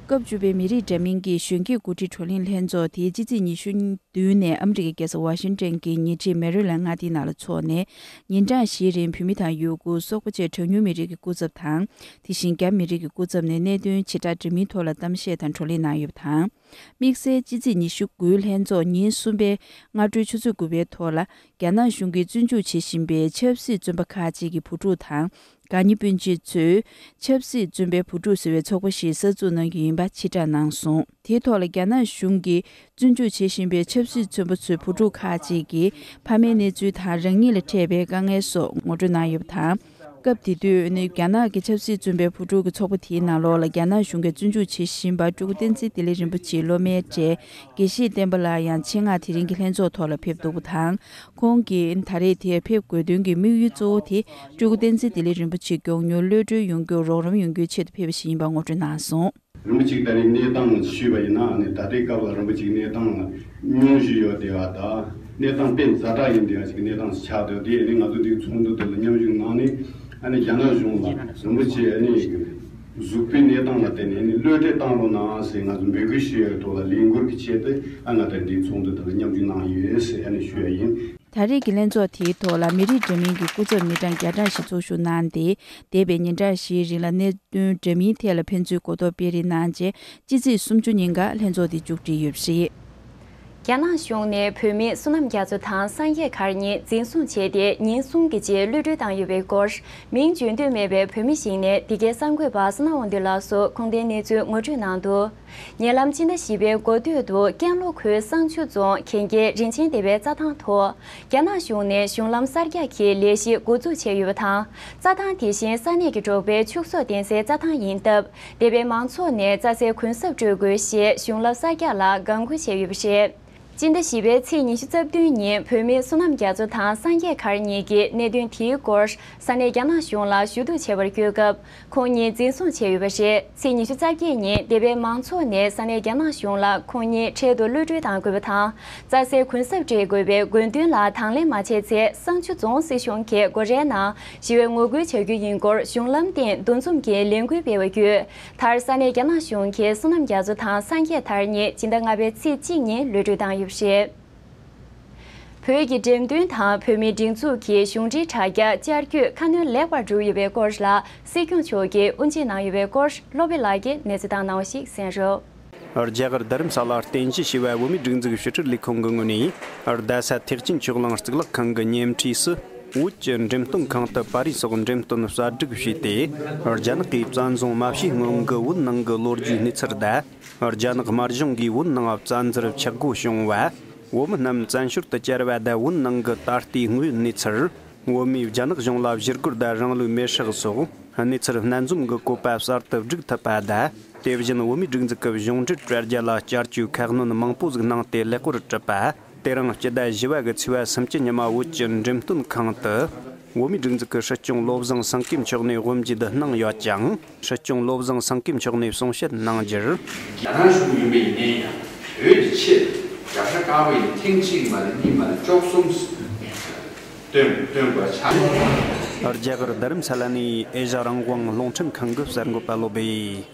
སྐབས་བཅུ་པའི་མི་རིགས་འདྲ་མིན་གྱི་གཞོན་སྐྱེས་འགོ་ཁྲིད་བགྲོ་གླེང་ལྷན་ཚོགས་དེ་ཕྱི་ཚེས་ཉི་ཤུ་བདུན་ནས་ཨ་མི་རི་ཀའི་རྒྱལ་ས་ཝ་ཤིང་ཊོན་གྱི་ཉེ་འཁྲིས་མེ་རི་ལེན་ཌི་མངའ་སྡེའི་ནང་ལ་འཚོགས་ནས། ཉིན་གྲངས་བཞིའི་རིང་བོད་མི་དང་ཡུལ་སྐོར་སོགས་པ་བཅས་གྲངས་ཉུང་མི་རིགས་ཀྱི་སྐུ་ཚབ་དང་། དེ་བཞིན་རྒྱ་མི་རིགས་ཀྱི་སྐུ་ཚབ་ནས་གནད་དོན་ཆེ་ཕྲ་འདྲ་མིན་ཐོག་ལ་གཏམ་བཤད་དང་བགྲོ་གླེང་གནང་ཡོད་པ་དང་། དམིགས་བསལ་ཕྱི་ཚེས་ཉི་ཤུ་དགུའི་ལྷན་ཚོགས་ཉིན་གསུམ་པའི་སྔ་དྲོའི་ཆུ་ཚོད་དགུ་པའི་ཐོག་ལ། རྒྱ་ནག་གཞུང་གིས་བཙོན་འཇུག་བྱེད་བཞིན་པའི་ཆབ་སྲིད་བཙོན་པ་ཁག་ཅིག་གི་བུ་ཕྲུག་དང་། དགའ་ཉེ་སྤུན་མཆེད་ཚོས་ཆབ་སྲིད་བཙོན་པའི་བུ་ཕྲུག་ཟེར་བའི་ཚོགས་པ་ཞིག་གསར་འཛུགས་གནང་རྒྱུ་ཡིན་པ་ཕྱིར་བསྒྲགས་གནང་སོང་། དེའི་ཐོག་ལ་རྒྱ་ནག་གཞུང་གིས་བཙོན་འཇུག་བྱེད་བཞིན་པའི་ཆབ་སྲིད་བཙོན་པ་ཚོའི་བུ་ཕྲུག་ཁག་ཅིག་གི་ཕ་མའི་གནས་ཚུལ་དང་། རང་ཉིད་ལ་འཕྲད་པའི་དཀའ་ངལ་སོགས་ངོ་སྤྲོད་གནང་ཡོད་པ་དང་། སྐབས་དེ་དུས་ནི་རྒྱ་ནག་གི་ཆབ་སྲིད་བཙོན་པའི་བུ་ཕྲུག་གི་ཚོགས་པ་དེའི་ནང་ལོགས་ལ་རྒྱ་ནག་གཞུང་གིས་བཙོན་འཇུག་བྱེད་བཞིན་པ་སྤྲུལ་སྐུ་བསྟན་འཛིན་བདེ་ལེགས་རིན་པོ་ཆེའི་སློབ་མའི་གྲས་དགེ་བཤེས་བསྟན་པ་ལགས་ཡང་ཆེད་མངགས་དེ་རིང་གི་ལྷན་ཚོགས་ཐོག་ལ་ཕེབས་འདུག་པ་དང་། ཁོང་གིས་ད་རེས་དེར་ཕེབས་དགོས་དོན་གྱི་དམིགས་ཡུལ་གཙོ་བོ་དེ་སྤྲུལ་སྐུ་བསྟན་འཛིན་བདེ་ལེགས་རིན་པོ་ཆེ་མགྱོགས་མྱུར་གློད་གྲོལ་ཡོང་རྒྱུར་རོགས་རམ་ཡོང་རྒྱུའི་ཆེད་དུ་ཕེབས་པ་ཞིག་ཡིན་པ་ངོ་སྤྲོད་གནང་སོང་། རིན་པོ་ཆེ་གི་ད་རེས་གནས་སྟངས་ཞུས་པ་ཡིན་ན་ནི། ད་ལྟའི་སྐབས་ལ་རིན་པོ་ཆེ་གི་གནས་སྟངས་ཉུང་ཞིག་ཡོད་བསྡད་པ་དང་། གནས་སྟངས་དཔེ་ཛ་དྲག་ཡིན་བསྡད་པ་ཞིག་གི་གནས་སྟངས་ཤིག་ཆགས་བསྡད་དེ། ནི་ང་ཚོ་འདིའི་ཚོགས་འདུ་དེ་ལ་མཉམ་ཞུགས་གནང་ནས། ཨ་ནི་རྒྱ་ནག་གཞུང་ལ་རིན་པོ་ཆེ་ཨ་ནི་གཟུགས་པོའི་གནས་སྟངས་ལ་བརྟེན་ནས་ནི་གློད་གྲོལ་བཏང་རོགས་གནང་ཟེར་ང་ཚོ་འབོད་སྐུལ་ཞུ་ཡའི་ཐོག་ལ་ལས་འགུལ་གྱི་ཆེད་དུ། ཨ་ང་ད་འདིའི་ཚོགས་འདུ་དེ་ལ་མཉམ་ཞུགས་གནང་ཡོད་ཟེར་ཨ་ནི་ཞུ་ཡ་ཡིན། ད་རེས་ཀྱི་ལྷན་ཚོགས་དེའི་ཐོག་ལ་མི་རིགས་འདྲ་མིན་གྱི་སྐུ་ཚབ་མི་གྲངས་བརྒྱ་གྲངས་ཤིག་ཚོགས་ཞུགས་གནང་སྟེ། འདས་པའི་ཉིན་གྲངས་བཞིའི་རིང་ལ་གནད་དོན་འདྲ་མིན་ཐད་ལ་ཕན་ཚུན་གོ་རྟོགས་སྤེལ་རེས་གནང་རྗེས། ཕྱི་ཚེས་སུམ་ཅུ་ཉིན་ཀ་ལྷན་ཚོགས་དེ་མཇུག་སྒྲིལ་ཡོད་པ་རེད། རྒྱ་ནག་གཞུང་ནས་བོད་མི་བསོད་ནམས་རྒྱ་མཚོ་དང་སངས་རྒྱས་གར་གཉིས་འཛིན་བཟུང་བྱས་ཏེ། ཉིན་གསུམ་གྱི་རྗེས་གློད་གྲོལ་བཏང་ཡོད་པའི་སྐོར། མིང་བརྗོད་འདོད་མེད་པའི་བོད་མི་ཞིག་ནས་འདི་གའི་གསར་འགོད་པ་བསོད་ནམས་དབང་འདུས་ལགས་སུ་ཁུངས་ལྡན་གནས་ཚུལ་ངོ་སྤྲོད་གནང་འདུག་ཉེ་ལམ་ཕྱི་ཟླ་བཞི་པའི་འགོ་སྟོད་དུ་ཀན་ལྷོ་ཁུལ་བསང་ཆུ་རྫོང་གན་རྐྱལ་རིན་ཆེན་སྡེ་བའི་རྩྭ་ཐང་དུ། རྒྱ་ནག་གཞུང་ནས་གཞུང་ལམ་གསར་རྒྱག་གི་ལས་གཞི་འགོ་འཛུགས་བྱས་ཡོད་པ་དང་། རྩྭ་ཐང་དེ་བཞིན་ས་གནས་ཀྱི་འབྲོག་པའི་ཕྱུགས་ཟོག་གཏན་སའི་རྩྭ་ཐང་ཡིན་སྟབས། སྡེ་བའི་མང་ཚོགས་ནས་རྩྭ་སའི་གུན་གསབ་སྤྲོད་དགོས་ཞེས་གཞུང་ལམ་གསར་རྒྱག་ལ་དགའ་མགུ་བྱས་ཡོད་པ་རེད། སྤྱི་ཟླ་བཞི་པའི་ཚེས་ཉི་ཤུ་རྩ་བདུན་ཉིན་བོད་མི་བསོད་ནམས་རྒྱ་མཚོ་དང་སངས་རྒྱས་གར་གཉིས་ཀྱིས་གནད་དོན་དེའི་སྐོར་ས་གནས་རྒྱ་ནག་གཞུང་ལ་ཞུ་གཏུག་བྱེད་པར་བསྐྱོད་སྐབས། ཁོང་གཉིས་འཛིན་བཟུང་བྱས་ཡོད་པ་རེད། ཚེས་ཉི་ཤུ་རྩ་བརྒྱད་ཉིན་སྡེ་བའི་མང་ཚོགས་ནས་ས་གནས་རྒྱ་ནག་གཞུང་ལ་ཁོང་གཉིས་འཕྲལ་དུ་གློད་གྲོལ་གཏང་དགོས་པ་དང་། རྩྭ་སའི་གུན་གསབ་སྤྲད་དགོས་པའི་དགོས་འདུན་ལ་དང་ལེན་མ་བྱས་ཚེ། བསང་ཆུ་རྫོང་སྲིད་གཞུང་གི་སྒོ་རའི་ནང་ཞི་བའི་ངོ་རྒོལ་བྱ་རྒྱུ་ཡིན་སྐོར་གཞུང་ལམ་སྟེང་འདུ་འཛོམས་ཀྱི་ལས་འགུལ་སྤེལ་བ་བརྒྱུད། མཐར་ས་གནས་རྒྱ་ནག་གཞུང་གིས་བསོད་ནམས་རྒྱ་མཚོ་དང་སངས་རྒྱས་དར་གཉིས་སྤྱི་ཟླ་ལྔ་པའི་ཚེས་གཅིག་ཉིན་གློད་གྲོལ་བཏང་ཡོད་པ་རེད། བོད་ཀྱི་འགྲེམས་སྟོན་དང་བོད་མིའི་སྒྲིག་འཛུགས་ཀྱི་གཞུང་འབྲེལ་དྲ་རྒྱ་བསྐྱར་བསྐྱོད་ཁ་སྣོན་ལེགས་པར་གྲུབ་ཡོད་པའི་སྐོར་ལ་སྲིད་སྐྱོང་མཆོག་གིས་དབུ་འབྱེད་གནང་ཡོད་པའི་སྐོར་བློ་བྷེ་ལགས་ཀྱིས་གནས་ཚུལ་བཏང་གནང་བ་ཞིག་གསན་རོགས། རྒྱ་གར་རྡ་རམ་ས་ལར་རྟེན་གཞི་བྱས་པའི་བོད་མིའི་སྒྲིག་འཛུགས་ཕྱི་དྲིལ་ལས་ཁུངས་ཀྱི་ངོས་ནས། རྡ་ས་ཐེག་ཆེན་ཆོས་གླིང་གཙུག་ལག་ཁང་གི་ཉེ་འཁྲིས་སུ། བོད་ཀྱི་འགྲེམས་སྟོན་ཁང་དུ་པར་རིས་སོགས་འགྲེམས་སྟོན་གསར་སྒྲིག་བྱས་ཏེ། རྒྱ་ནག་གིས་བཙན་བཟུང་མ་བྱས་སྔོན་གྱི་བོད་ནང་གི་ལོ་རྒྱུས་གནས་ཚུལ་དང་། རྒྱ་ནག་དམར་གཞུང་གིས་བོད་ནང་བཙན་འཛུལ་ཆག་སྒོ་བྱུང་བ། བོད་མི་རྣམས་བཙན་བྱོལ་དུ་བཅར་བ་དང་། བོད་ནང་གི་ད་ལྟའི་དངོས་ཡོད་གནས་ཚུལ། བོད་མིས་རྒྱ་ནག་གཞུང་ལ་ཞི་རྒོལ་དང་རང་ལུས་མེར་བསྲེགས་སོགས་གནས་ཚུལ་སྣ་འཛོམས་ཀྱི་བཀོད་པ་གསར་དུ་བསྒྲིགས་ཐུབ་པ་དང་། དེ་བཞིན་བོད་མིའི་སྒྲིག་འཛུགས་ཀྱི་གཞུང་འབྲེལ་དྲ་རྒྱ་ལ་བསྐྱར་བཅོས་ཁ་སྣོན་མང་པོ་ཟིག་གནང་སྟེ་ལེགས་པར་གྲུབ་པ། དེ་རིང་སྤྱི་ཟླ་བཞི་པ་གི་ཚེས་པ་སུམ་ཅུ་ཉི་མ་བོད་ཀྱི་འགྲེམས་སྟོན་ཁང་དུ། བོད་མིའི་སྒྲིག་འཛུགས་ཀྱི་སྲིད་སྐྱོང་བློ་བཟང་སེང་གེ་མཆོག་ནས་དབུ་འབྱེད་གནང་ཡོད་ཅིང་། སྲིད་སྐྱོང་བློ་བཟང་སེང་གེ་མཆོག་ནས་གསུང་བཤད་གནང་རྒྱུར། རྒྱ་ནག་གཞུང་ཡིན་པ་ཡིན་ན་ཡང་བོད་ཀྱི་ཆེད་རྒྱབ་ཤ་དཀར་པོ་ཡིན་ཐེངས་གཅིག་མ་རེད་གཉིས་མ་རེད་བཅུ་གསུམ་སྟོན་སྟོན་དགོས་ཆགས། རྒྱ་གར་རྡ་རམ་ས་ལ་ནས་ཨེ་ཤ་རང་དབང་རླུང་འཕྲིན་ཁང་གི་གསར་འགོད་པ་བློ་བྷེ།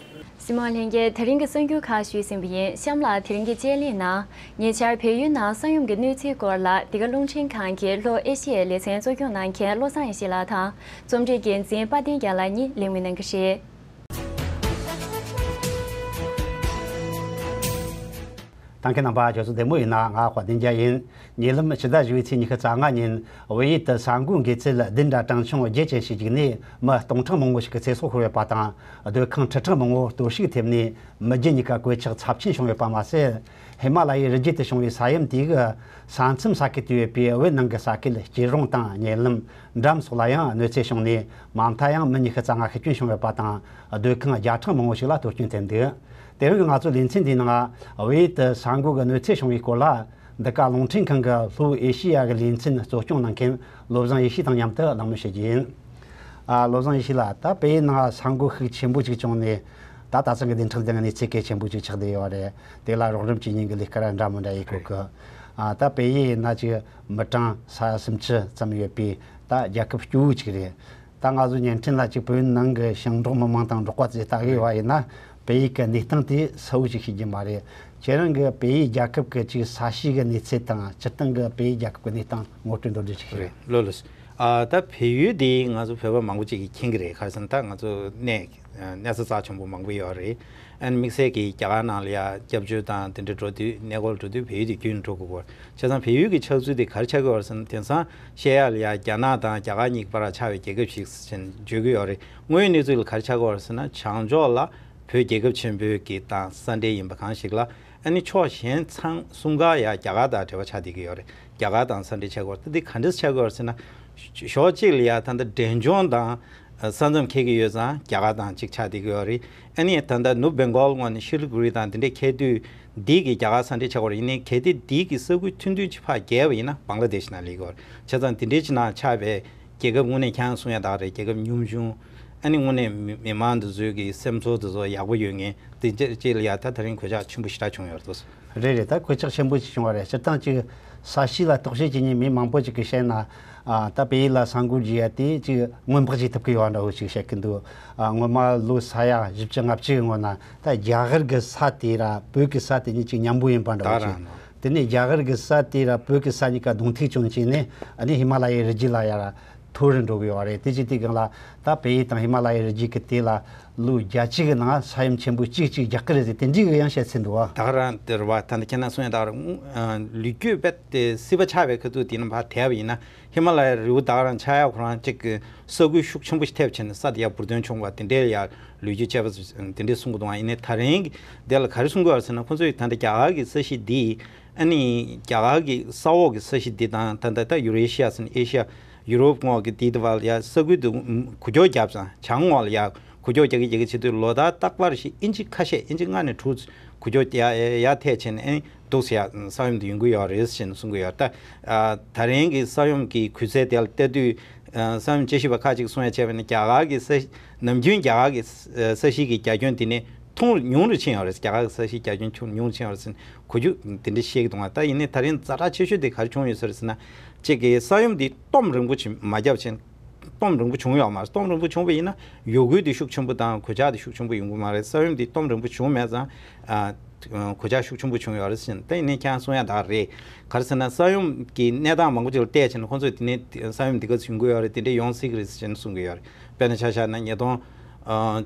གཟིགས་མོ་ལྷན་རྒྱས། དེ་རིང་གི་གསར་འགྱུར་ཁག་ཞུས་ཟིན་པ་ཡིན། གཤམ་ལ་དེ་རིང་གི་དཔྱད་གླེང་ནང་ཉེ་ཆར་བལ་ཡུལ་ནང་ས་ཡོམ་གྱི་གནས་ཚུལ་སྐོར་ལ་འདི་ག་རླུང་འཕྲིན་ཁང་གི་ལྷོ་ཨེ་ཤི་ཡའི་ལེ་ཚན་གཙོ་སྐྱོང་གནང་མཁན་བློ་བཟང་ཡེ་ཤེས་ལགས་དང་རྩོམ་སྒྲིག་འགན་འཛིན་དཔལ་ལྡན་རྒྱལ་ལགས་གཉིས་གླེང་མོལ་གནང་གི་རེད། ད་མཁན་རྣམ་པ་ཁྱོད་ཚོ་བདེ་མོ་ཡིན་ན། ང་དཔལ་ལྡན་རྒྱལ་ཡིན། ཉེ་ལམ་ཕྱི་ཟླ་བཞི་པའི་ཚེས་ཉི་ཤུ་རྩ་ལྔ་ཉིན་བལ་ཡུལ་དུ་ས་འགུལ་འགོས་ཚད་བདུན་དྲུག་གྲངས་ཆུང་བརྒྱད་ཅན་ཞིག་བརྒྱུད་ནས་མི་སྟོང་ཕྲག་མང་པོ་ཞིག་གི་ཚེ་སྲོག་ཤོར་ཡོད་པ་དང་། སྡོད་ཁང་ཁྲི་ཕྲག་མང་པོ་གཏོར་བཤིག་ཐེབས་ནས་མི་རྒྱུ་གཉིས་ཀ་གོད་ཆག་ཚབས་ཆེན་བྱུང་ཡོད་པ་མ་ཟད། ཧི་མ་ལ་ཡའི་རི་རྒྱུད་དུ་བྱུང་བའི་ས་ཡོམ་དེ་གིས་ས་མཚམས་ས་ཁུལ་དུ་ཡོད་པའི་བོད་ནང་གི་ས་ཁུལ་སྐྱིད་རོང་དང་ཉེ་ལམ་འགྲམ་སོགས་ལ་ཡང་གནོད་འཚེ་བྱུང་ནས། མ་མཐའ་ཡང་མི་ཉི་ཤུ་རྩ་ལྔ་ཤི་སྐྱོན་བྱུང་ཡོད་པ་དང་། སྡོད་ཁང་བརྒྱ་ཕྲག་མང་པོ་ཞིག་ལ་གཏོར་སྐྱོན་ཐེབས་འདུག་དེ་རིང་གི་ང་ཚོའི་ལེ་ཚན་འདིའི་ནང་བལ་ཡུལ་དུ་ས་འགུལ་གྱི་གནོད་འཚེ་བྱུང་བའི་སྐོར་ལ། འདི་ག་རླུང་འཕྲིན་ཁང་གི་ལྷོ་ཨེ་ཤི་ཡ་གི་ལེ་ཚན་གཙོ་སྐྱོང་གནང་མཁན་བློ་བཟང་ཡེ་ཤེས་དང་མཉམ་དུ་གླེང་མོལ་བྱེད་རྒྱུ་ཡིན། ཨ། བློ་བཟང་ཡེ་ཤེས་ལགས། ད་བལ་ཡུལ་ནང་ས་འགུལ་ཤུགས་ཆེན་པོ་ཅིག་བྱུང་ནས། ད་ད་ཐེངས་ཀྱི་བདེན་ཁྲིམས་སྡེ་ནང་གནས་ཚུལ་གལ་ཆེན་པོ་ཅིག་ཆགས་བསྡད་ཡོད་རེད། དེ་ལ་རོགས་རམ་བྱེད་མཁན་གྱི་ལས་ཀ་ར་འདྲ་མི་འདྲ་ཡེད་དགོས་གི། ཨ། ད་བལ་ཡུལ་ཡིན་ན་ཅིག་མི་གྲངས་ས་ཡ་སུམ་ཅུ་ཙམ་ཡོད་པའི་ད་རྒྱལ་ཁབ་སྐྱོ་བོ་ཅིག་རེད། ད་ང་ཚོ་བརྙན་འཕྲིན་ལ་ཅིག་བོད་ནང་གི་ཞིང་འབྲོག་མི་མང་དང་འབྲོག་པ་ཚོས་ལྟ་གི་ཡོད་པ་ཡིན་ན། བལ་ཡུལ་གྱི་གནས་སྟངས་དེ་གསལ་བོ་ཞིག་ཤེས་ཀྱི་མ་རེད། ཁྱེད་རང་གིས་བལ་ཡུལ་རྒྱལ་ཁབ་ཀྱི་ཅིག་ས་གཤིས་ཀྱི་གནས་ཚུལ་དང་སྤྱིར་བཏང་གི་བལ་ཡུལ་རྒྱལ་ཁབ་ཀྱི་གནས་སྟངས་ངོ་སྤྲོད་མདོར་བསྡུས་ཅིག་ཤེས། རེད། ལགས་ལགས། ཨ། ད་བལ་ཡུལ་འདི་ང་ཚོ་བོད་པ་མང་པོ་ཅིག་གིས་མཁྱེན་གྱི་རེད། ག་རེ་ཟེར་ན་ད་ང་ཚོ་གནས་གནས་ས་རྩ་ཆེན་པོ་མང་པོ་ཡོད་རེད། ཨ་ནི་དམིགས་བསལ་གྱིས་རྒྱ་གར་ནང་ལ་ཡ་སྐྱབས་བཅོལ་དང་དེ་འདྲ་འགྲོ་དུས་གནས་སྐོར་འགྲོ་དུས་བལ་ཡུལ་དེ་བརྒྱུད་ནས་འགྲོ་དགོས་ཀྱི་ཡོད། བྱས་ཙང་བལ་ཡུལ་གྱི་ཆགས་ཚུལ་དེ་ག་རེ་ཆགས་ཀྱི་ཡོད་རེད་ཟེར་ན། དེང་སང་བཤད་ཡག་ལ་ཡ་རྒྱ་ནག་དང་རྒྱ་གར་གཉིས་ཀྱི་བར་ཆགས་པའི་རྒྱལ་ཁབ་ཞིག་ཟེར་བརྗོད་ཀྱི་ཡོད་རེད། དངོས་ཡོད་གནས་ཚུལ་ལ་ག་རེ་ཆགས་ཀྱི་ཡོད་རེད་ཟེར་ན། བྱང་ཕྱོགས་ལ་བོད་རྒྱལ་ཁབ་ཆེན་པོའི་གི་དང་ས་འབྲེལ་ཡིན་པ་གང་ཞིག་ལ། ཨ་ནི་ཕྱོགས་གཞན་ཚང་གསུམ་ཀ་ཡ་རྒྱ་གར་དང་འབྲེལ་བ་ཆགས་བསྡད་ཀྱི་ཡོད་རེད། རྒྱ་གར་དང་ས་འབྲེལ་ཆགས་ཀྱི་ཡོད་རེད། ད་འདི་ག་འདྲས་ཆགས་ཀྱི་ཡོད་རེད་ཟེར་ན། ཕྱོགས་གཅིག་ལ་ཡ་ད་ལྟ་འབྲས་ལྗོངས་དང་ས་མཚམས་འཁེལ་གྱི་ཡོད་ཙང་རྒྱ་གར་དང་གཅིག་ཆགས་བསྡད་ཀྱི་ཡོད་རེད། ཨ་ནི་ད་ལྟ་ནུབ་བེང་གོལ་ངོས་ནས་ཤི་ལི་གུ་རི་དང་དེ་འདྲས་འཁེལ་དུས་འདི་གི་རྒྱ་གར་ས་འབྲེལ་ཆགས་ཀྱི་ཡོད་རེད། ཡིན་ནའི་གལ་ཏེ་འདི་གི་ས་ཁུལ་ཐུང་ཐུང་ཅིག་ཕར་བརྒལ་བ་ཡིན་ན་བང་ལ་དེ་ཤི་ནང་སླེབས་ཀྱི་ཡོད་རེད། བྱས་ཙང་དེ་འདྲས་ཅིག་ནང་ཆགས་པའི་རྒྱལ་ཁབ་དངོས་གནས་ཁྱེད་རང་གསུང་ཡ་དག་རེད། རྒྱལ་ཁབ་ཉུང་ཆུང་། ཨ་ནི་དངོས་གནས་མི་མི་མང་འདི་ཚོའི་གི་སེམས་ཚོར་འདི་ཚོ་ཡག་པོ་ཡོད་མཁན་དེ་ཅི་ཅི་ལ་ཡ་ད་ད་རིང་གོད་ཆག་ཆེན་པོ་ཞེ་དྲག་བྱུང་ཡོད་རེད་འདུག་རེད་རེད། ད་གོད་ཆག་ཆེན་པོ་ཞིག་བྱུང་བ་རེད། སྤྱིར་བཏང་ཅིག་ས་གཤིས་ལ་རྟོག་ཞིབ་བྱེད་མཁན་མི་མང་པོ་ཅིག་གིས་བཤད་ན། ཨ། ད་བལ་ཡུལ་ལ་ས་འགུལ་རྒྱག་ཡ་དེ་ཅིག་སྔོན་དཔག་བྱེད་ཐུབ་ཀྱི་ཡོད་འདྲ་བོ་ཅིག་བཤད་ཀྱི་འདུག་ཨ། སྔོན་མ་ལོ་ས་ཡ་བཞི་བཅུ་ལྔ་བཅུ་གི་སྔོན་ན་ད་རྒྱ་གར་གྱི་ས་དེ་ར་བོད་ཀྱི་ས་དེ་གཉིས་ཅིག་མཉམ་པོ་ཡིན་པ་འདྲ་བོ་ད་ཅིག་རང་། དེ་ནས་རྒྱ་གར་གྱི་ས་དེ་ར་བོད་ཀྱི་ས་གཉིས་ཀ་གདོང་ཐུག་བྱུང་བྱས་ནས། ཨ་ནི་ཧི་མ་ལ་ཡའི་རི་རྒྱུད་ལ་ཡ་ར་འཐོར་རུ་འགྲོ་གི་ཡོད་རེད། དེ་ཅི་དེ་སྒང་ལ་ད་བལ་ཡུལ་དང་ཧི་མ་ལ་ཡའི་རི་རྒྱུད་ཀྱི་དེ་ལ་ལོ་བརྒྱད་ཅུ་གི་ནང་ས་ཡོམ་ཆེན་པོ་གཅིག་གཅིག་རྒྱག་གི་རེད་ཟེར་དེ་འདྲའི་གི་ཡང་བཤད་ཚུལ་འདུག་ཨ། ད་ག་རང་དེ་རེད་བ། ད་ནི་ཁྱེད་རང་གསུང་ཡ་ད་ག་རང་། ལོ་རྒྱུས་རྦད་དེ་སྲིད་པ་ཆགས་པའི་ཁ་ཐུག་དེ་ནང་ཕར་དེད་པ་ཡིན་ན། ཧི་མ་ལ་ཡའི་རི་བོ་ད་ག་རང་ཆགས་ཡ་ཁོ་རང་གཅིག་གི་ས་ཁུལ་ཤུགས་ཆེན་པོ་ཞིག་ཐེབས་བྱས་ནས་ས་དེ་ཡར་འབུར་འདོན་བྱུང་བ་དེ་འདྲའི་ཡ་ལོ་རྒྱུས་དཔྱད་པ་དེ་འདྲས་གསུང་གི་འདུག་ཨ། ཡིན་ནའི་ད་རིང་གི་དེ་ལ་ག་རེ་གསུང་གི་ཡོད་ཟེར་ན། ཁོ་ཚོས་ད་ལྟ་རྒྱ་གར་གྱི་ས་གཞི་འདི། ཨ་ནི་རྒྱ་གར་གྱི་ས་འོག་གི་ས་གཞི་འདི་དང་ད་ལྟ་ད་ཡུ་རེ་ཤི་ཡ་ཟེར་ན་ཨེ་ཤི་ཡ། ཡུ་རོབ་ངོས་ཀྱི་འདི་དེ་བར་ལ་ཡ་ས་ཁུལ་དུ་འགུལ་སྐྱོད་བརྒྱབ་ཙང་། བྱང་ངོས་ལ་ཡ་འགུལ་སྐྱོད་རྒྱག་གི་རྒྱག་གི་བྱེད་དུས་ལོ་ལྟར་རྟག་པར་ཞིག་ཨིན་ཅི་ཁ་ཤས། ཨིན་ཅི་ལྔ་ནས་དྲུག་འགུལ་སྐྱོད་ཡ་ཡ་ཐེབས་བྱས་ནས། ཨ་ནི་འདུག་སེ་ཡ་ས་ཡོམ་དེ་ཡོང་གི་ཡོད་རེད་ཟེར་ནས་གསུང་གི་ཡོད། ད་ཨ་ད་རིང་གི་ས་ཡོམ་གྱི་སྐུལ་ཚད་དེ་ལ་བལྟ་དུས། ཨ་ས་ཡོམ་དཔྱད་ཞིབ་པ་ཁག་ཅིག་གསུང་ཡ་བྱས་པ་ཡིན་ན། རྒྱ་གར་གྱི་ས་ནམ་རྒྱུན་རྒྱ་གར་གྱི་ས་ས་གཞི་གི་རྒྱ་ཁྱོན་དེ་ནས་ཐུང་ཉུང་རུ་ཕྱིན་ཡོད་རེད། རྒྱ་གར་གྱི་ས་གཞི་རྒྱ་ཁྱོན་ཆུང་ཉུང་རུ་ཕྱིན་ཡོད་རེད་ཟེར་ནས་གོ་རྒྱུ་དེ་འདྲ་བཤད་ཀྱི་འདུག་ཨ། ད་ཡིན་ནའི་ད་རིང་ཛ་དྲག་ཆེ་ཤོས་དེ་ག་རེ་བྱུང་ཡོད་ས་རེད་ཟེར་ན། གཅིག་གི་ས་ཡོམ་འདི་སྟོབས་རིང་པོ་ཅིག་མ་བརྒྱབ་ཕྱིན། སྟོབས་རིང་པོ་བྱུང་ཡོད་མ་རེད། སྟོབས་རིང་པོ་བྱུང་བ་ཡིན་ན་ཡོ་འགུལ་དེ་ཤུགས་ཆེན་པོ་དང་གོད་ཆག་དེ་ཤུགས་ཆེན་པོ་ཡོང་གི་མ་རེད། ས་ཡོམ་འདི་སྟོབས་རིང་པོ་བྱུང་མེད་ཙང་། ཨ་གོད་ཆག་ཤུགས་ཆེན་པོ་བྱུང་ཡོད་རེད་ཟེར་ནས། ད་ཡིན་ནའི་ཁྱེད་རང་གསུང་ཡ་ད་ག་རེད། ག་རེ་ཟེར་ན། ས་ཡོམ་གྱི་གནས་སྟངས་མང་པོ་ཅིག་ལ་བལྟས་ཕྱིན་ཁོང་ཚོས་དེ་ནས་ས་ཡོམ་འདི་ག་ཚོད་ཡོང་གི་ཡོད་རེད། དེ་འདྲས་ཡོང་སྲིད་ཀྱི་རེད་ཟེར་ནས་གསུང་གི་ཡོད་རེད། དཔེར་ན་ཆ་བཞག་ན་ཉིས་སྟོང་ཨ་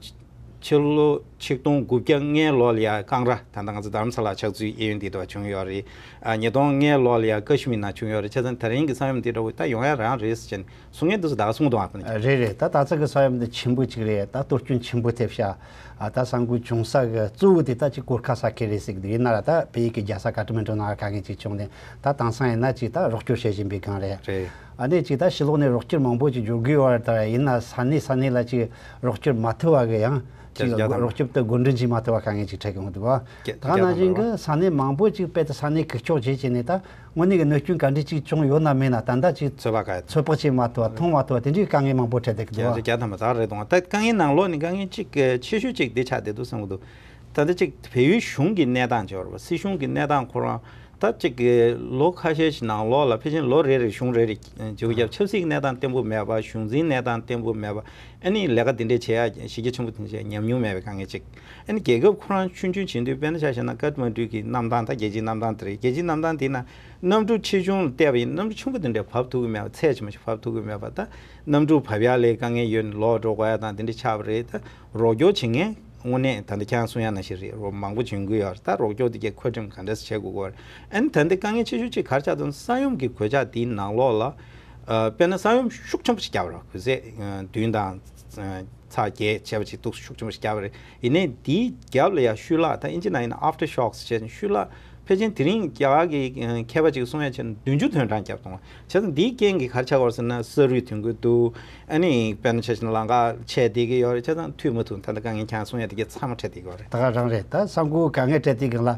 ཕྱི་ལོ་ཆིག་སྟོང་དགུ་བརྒྱ་ལྔའི་ལོ་ལ་ཡ་ཀང་ར། ད་ལྟ་ང་ཚོ་རྡ་རམ་ས་ལ་ཆགས་ཚུལ་གཡས་གཡོན་འདི་དུ་བྱུང་ཡོད་རེད། ཨ་ཉིས་སྟོང་ལྔའི་ལོ་ལ་ཡ་ཀ་ཤི་མིར་ནང་བྱུང་ཡོད་རེད། བྱས་ཙང་ད་རིང་གི་ས་ཡོམ་འདི་འདྲ་བོ་ད་ཡོང་ཡ་རང་རེད་ཟེར་ནས་གསུང་མཁན་འདི་ཚོ་ད་ག་གསུང་གི་འདུག་ཨ། རེད་རེད། ད་ད་ཆ་གི་ས་ཡོམ་འདི་ཆེན་པོ་གཅིག་རེད། ད་གཏོར་སྐྱོན་ཆེན་པོ་ཐེབས་ཤག་ཨ་ད་ས་འགུལ་བྱུང་ས་གི་གཙོ་བོ་དེ་ད་ཅིག་གོར་ཁ་ས་ཁུལ་རེད་ཟེར་གི་འདུག་ཡིན་ན་ར་ད་བལ་ཡུལ་གྱི་རྒྱལ་ས་ཀ་ཐ་མན་ཌུ་ནང་ལ་དཀའ་ངལ་ཅིག་བྱུང་ནས། ད་དེང་སང་ཡིན་ན་ཅིག་ད་རོགས་སྐྱོར་བྱེད་བཞིན་པའི་སྒང་རེད། རེད། ཨ་ནི་ཅིག་ད་ཕྱི་ལོགས་ནས་རོགས་སྐྱོར་མང་པོ་ཅིག་འབྱོར་གི་ཡོད་རེད། ད་ཡིན་ན་ས་གནས་ས་གནས་ལ་ཅིག་རོགས་སྐྱོར་མ་ཐུབ་པ་གི་ཡང་ཅིག་རྒྱ་རྒྱ་དང་རོགས་སྐྱོར། དུ་བགོ་འགྲེམས་བྱས་མ་ཐུབ་པ་དཀའ་ངལ་ཅིག་འཕྲད་ཀྱི་ཡོང་འདུག་བ། དེ་ག་ནང་བཞིན་གྱི་ས་གནས་མང་པོ་ཅིག་དཔེ་དེ་ས་གནས་གི་ཕྱོགས་བྱས་བྱས་ནས་ད་དངོས་གནས་ཀྱི་གནོད་སྐྱོན་ག་འདྲ་ཅིག་བྱུང་ཡོད་ན་མེད་ན་ད་ལྟ་ཅིག་ཚོད་དཔག་ག་ཚོད་དཔག་བྱས་མ་ཐུབ་པ་མཐོང་མ་ཐུབ་པ་དེ་འདྲའི་དཀའ་ངལ་མང་པོ་འཕྲད་བསྡད་ཀྱི་འདུག་བ། རྒྱ་ཐམ་པ་དག་རེད་དང་ད་དཀའ་ངལ་ནང་ལོགས་ནས་དཀའ་ངལ་གཅིག་ཆེ་ཤོས་གཅིག་འདི་ཆགས་བསྡད་འདུག་བསམ་གྱི་འདུག་ད་ལྟ་གཅིག་བལ་ཡུལ་གཞུང་གི་གནས་སྟངས་བྱས་པ་རེད་བ། སྲིད་གཞུང་གི་གནས་སྟངས་ཁོ་རང་ད་གཅིག་གི་ལོ་ཁ་ཤས་ཤིག་ནང་ལོགས་ལ་ཕལ་ཆེར་ལོ་རེ་རེ་གཞུང་རེ་རེ་བྱེད་སྒོ་བརྒྱབ། ཆབ་སྲིད་ཀྱི་གནས་སྟངས་བརྟན་པོ་མེད་པ། གཞུང་འཛིན་གནས་སྟངས་བརྟན་པོ་མེད་པ། ཨ་ནི་ལས་ཀ་འདི་འདྲས་བྱེད་ཡ་གཞི་རྒྱ་ཆེན་པོ་དེ་འདྲས་ཉམས་མྱོང་མེད་པའི་དཀའ་ངལ་གཅིག་ཨ་ནི་རྒྱལ་ཁབ་ཁོ་རང་ཆུང་ཆུང་བྱེད་དུས་དཔེར་ན་ཆ་བཞག་ན་ཀཏ་མན་ཌུ་གི་གནམ་ཐང་ད་རྒྱལ་སྤྱིའི་གནམ་ཐང་དེ་རེད། རྒྱལ་སྤྱིའི་གནམ་ཐང་དེ་ན་གནམ་གྲུ་ཆེ་ཆུང་ལ་བལྟས་པ་ཡིན་གནམ་གྲུ་ཆུང་པོ་དེ་འདྲས་བབས་ཐུབ་ཀྱི་མེད་པ། ཚད་ཆེན་པོ་ཞིག་བབས་ཐུབ་ཀྱི་མེད་པ། ད་གནམ་གྲུ་བབས་ཡ་ལས་དཀའ་ངལ་ཡོད་ནས་ལོག་འགྲོ་དགོས་ཡ་དང་དེ་འདྲས་ཆགས་པ་རེད། ད་རོགས་སྐྱོར་བྱེད་མཁན་དངོས་གནས་ད་ལྟ་ཁྱེད་རང་གསུང་ཡ་ནང་བཞིན་རེད། རོགས་མང་པོ་བྱུང་གི་ཡོད་རེད། ད་རོགས་སྐྱོར་དེ་གའི་མཁོ་སྤྲོད་ག་འདྲས་བྱེད་དགོས་ཀྱི་རེད། ཨ་ནི་ད་ལྟ་དཀའ་ངལ་ཆེ་ཤོས་གཅིག་ག་རེ་ཆགས་འདུག་ན་ས་ཡོམ་གྱི་གོད་ཆག་དེའི་ནང་ལོགས་ལ་ཨ་དཔེར་ན་ས་ཡོམ་ཤུགས་ཆེན་པོ་ཞིག་བརྒྱབ་རེད། གུང་སེང་ཨ་བདུན་དང་ཨ་ཚེག་བརྒྱད་བྱས་པ་ཅིག་འདུག་ཤུགས་ཆེན་པོ་ཞིག་བརྒྱབ་པ་རེད། ཡིན་ནའི་དེའི་རྒྱབ་ལ་ཡང་ཤུལ་ལྷག་ད་ཨིན་ཇི་ནང་ཡིན་ན་aftershocks་བྱས་ནས་ཤུལ་ལྷག་ཕལ་ཆེར་དེ་རིང་རྒྱ་གར་གྱི་ཨ་མཁས་པ་ཅིག་གསུང་ཡ་བྱས་ན་བདུན་ཅུ་ཐོན་གྲངས་བརྒྱབ་སོང་བ། བྱས་ཙང་འདིའི་རྐྱེན་གྱིས་ག་རེ་ཆགས་ཀྱི་ཡོད་རེད་ཟེར་ན་ས་རུད་ཐོན་གྱི་འདུག་ཨ་ནི་དཔེར་ན་ཆ་བཞག་ན་ལམ་ཁ་ཆད་བསྡད་ཀྱི་ཡོད་རེད། བྱས་ཙང་མཐུད་མ་ཐུབ། ད་ལྟ་དཀའ་ངལ་ཁྱེད་རང་གསུང་ཡ་དེ་གའི་ཚང་མ་འཕྲད་བསྡད་ཀྱི་ཡོད་རེད། ད་ག་རང་རེད། ད་ས་འགུལ་དཀའ་ངལ་འཕྲད་དུས་སྒང་ལ་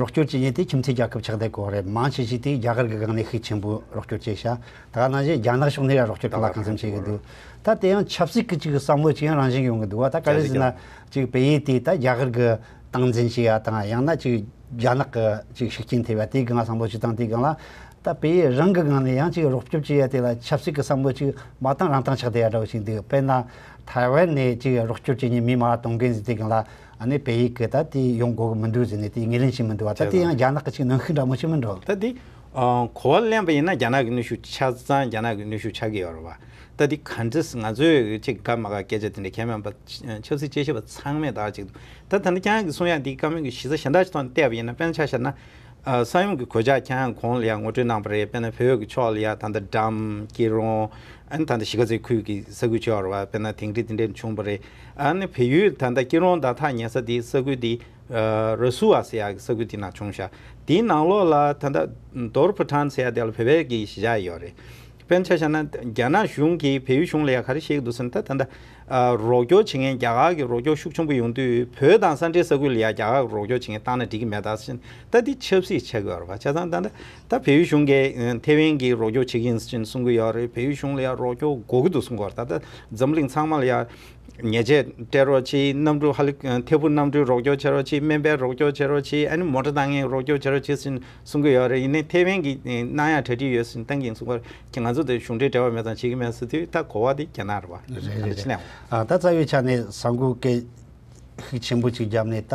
རོགས་སྐྱོར་བྱེད་མཁན་དེ་ཁྱིམ་མཚེས་རྒྱལ་ཁབ་ཆགས་བསྡད་ཀྱི་ཡོད་རེད། མང་ཆེ་ཤོས་དེ་རྒྱ་གར་གྱི་སྒང་ནས་ཤུགས་ཆེན་པོས་རོགས་སྐྱོར་བྱས་ཤག་ད་ག་ནང་བཞིན་རྒྱ་ནག་ཕྱོགས་ནས་ཡང་རོགས་སྐྱོར་གང་ལ་གང་འཚམ་བྱེད་ཀྱི་འདུག་ད་དེ་ཡང་ཆབ་སྲིད་ཀྱི་ཅིག་བསམ་བློ་ཅིག་ཡང་རང་བཞིན་ཡོང་གི་འདུག་བ། ད་ག་རེ་ཟེར་ན་ཅིག་བལ་ཡུལ་དེ་ད་རྒྱ་གར་གྱི་སྟངས་འཛིན་བྱེད་ཡ་དང་ཡང་ན་ཅིག་རྒྱ་ནག་གི་ཅིག་ཤུགས་རྐྱེན་ཐེབས་ཡ་དེའི་སྒང་བསམ་བློ་ཅིག་བཏང་དུས་སྒང་ལ། ད་བལ་ཡུལ་རང་གི་སྒང་ནས་ཡང་ཅིག་རོགས་སྐྱོར་བྱེད་ཡ་དེ་ལ་ཆབ་སྲིད་ཀྱི་བསམ་བློ་ཅིག་མ་བཏང་རང་བཏང་ཆགས་བསྡད་ཡ་འདྲ་བོ་ཞིག་འདུག་དཔེར་ན་ཐའེ་ཝན་ནས་ཅིག་རོགས་སྐྱོར་བྱེད་མཁན་མི་མང་གཏོང་མཁན་ཟེར་དུས་སྒང་ལ་ཨ་ནི་བལ་ཡུལ་གྱིས་ད་དེ་ཡོང་དགོས་ཀྱི་མི་འདུག་ཟེར་ནས་དེ་ངོས་ལེན་བྱེད་མི་འདུག་བ། ད་དེ་ཡང་རྒྱ་ནག་གི་ཅིག་གནོན་ཤུགས་འདྲ་མོ་ཞིག་མིན་འགྲོ། ད་དེ་ཨ་གོ་བ་ལེན་པ་ཡིན་ན་རྒྱ་ནག་གི་གནོན་ཤུགས་ཆ་ཚང་རྒྱ་ནག་གི་གནོན་ཤུགས་ཆགས་ཀྱི་ཡོད་རེད་བ། ད་དེ་ག་འདྲས་ང་ཚོས་ཅིག་དགའ་མ་དགའ་སྐད་ཆ་དེ་འདྲ་གང་མིན་པ། ཆབ་སྲིད་དཔྱད་ཞིབ་པ་ཚང་མས་ད་ཅིག་འདུག་ད་ད་ལྟ་ཁྱེད་རང་གིས་གསུང་ཡ་འདི་བཀའ་མོལ་གྱི་གཞི་རྩ་གཞན་དག་ཅིག་ཐོག་ནས་བལྟས་པ་ཡིན་ན། དཔེར་ན་ཆ་བཞག་ན་ཨ་ས་ཡོམ་གྱི་གོད་ཆག་ཁྱེད་རང་གོང་ལ་ཡང་ངོ་སྤྲོད་གནང་བ་རེད། དཔེར་ན་བོད་ཀྱི་ཕྱོགས་ལ་ཡང་ད་ལྟ་འགྲམ་སྐྱིད་རོང་ཨ་ནི་ད་ལྟ་གཞིས་ཀ་རྩེ་ཁུལ་གྱི་ས་ཁུལ་ཆེ་བ་རེད་བ། དཔེར་ན་དིང་རི་དེ་འདྲས་བྱུང་བ་རེད། ཨ་ནི་བལ་ཡུལ་ད་ལྟ་སྐྱིད་རོང་དང་ཐག་ཉེ་ས་དེའི་ས་ཁུལ་དེ་ཨ་ར་སུ་ཝ་ཟེར་ཡག་གི་ས་ཁུལ་དེ་ནང་བྱུང་ཤག་དེའི་ནང་ལོགས་ལ་ད་ལྟ་དོར་ཕུ་ཐན་ཟེར་ཡག་དེ་ལ་བོད་པའི་གི་གཞིས་ཆགས་ཡོད་རེད། དཔེར་ན་ཆ་བཞག་ན་རྒྱ་ནག་གཞུང་གིས་བལ་ཡུལ་གཞུང་ལ་ཡ་ག་རེ་བཤད་ཀྱི་འདུག་ཟེར་ན། ད་ད་ལྟ་ཨ་རོགས་སྐྱོར་བྱེད་མཁན་རྒྱ་གར་གྱི་རོགས་སྐྱོར་ཤུགས་ཆེན་པོ་ཡོང་དུས་བོད་དང་ས་འབྲེལ་ས་ཁུལ་ལ་ཡ་རྒྱ་གར་གྱི་རོགས་སྐྱོར་བྱེད་མཁན་བཏང་ན་འགྲིག་གི་མེད་ད་ཟེར་ན། ད་འདི་ཆབ་སྲིད་ཆགས་ཀྱི་ཡོད་རེད་པ། བྱས་ཙང་ད་ལྟ་ད་བལ་ཡུལ་གཞུང་གིས་ཨ་ཐེ་ཝན་གྱི་རོགས་སྐྱོར་བྱེད་ཀྱི་ཡིན་ཟེར་གསུང་གི་ཡོད་རེད། བལ་ཡུལ་གཞུང་ལ་ཡ་རོགས་སྐྱོར་དགོས་ཀྱི་འདུག་གསུང་གི་ཡོད་རེད། ད་ལྟ་འཛམ་གླིང་ཚང་མ་ལ་ཡ་ཉེས་ཆད་སྤྲད་རོགས་གྱིས། གནམ་གྲུ་ཧ་ལི་ཐད་འཕུར་གནམ་གྲུའི་རོགས་སྐྱོར་བྱེད་རོགས་གྱིས། སྨན་པའི་རོགས་སྐྱོར་བྱེད་རོགས་གྱིས། ཨ་ནི་མོ་ཊ་བཏང་མཁན་རོགས་སྐྱོར་བྱེད་རོགས་གྱིས་ཟེར་གསུང་གི་ཡོད་རེད། ཡིན་ནའི་ཐེ་ཝན་གྱིས་གནང་ཡག་གྲ་སྒྲིག་ཡོད་ཟེར་བཏང་གིན་གསུང་གི་ཡོད་རེད། ང་ཚོ་དེ་གཞུང་འབྲེལ་འབྲེལ་བ་མེད་ཙང་བྱེད་ཀྱི་མེད་ཟེར་དུས་ད་གོ་བ་དེ་རྒྱ་ནག་རེད་པ། རེད་རེད་རེད། ཨ་ད་རྩ་བའི་ཆ་ནས་ས་འགུལ་སྐད་ཤུགས་ཆེན་པོ་ཅིག་བརྒྱབ་ནས་ད་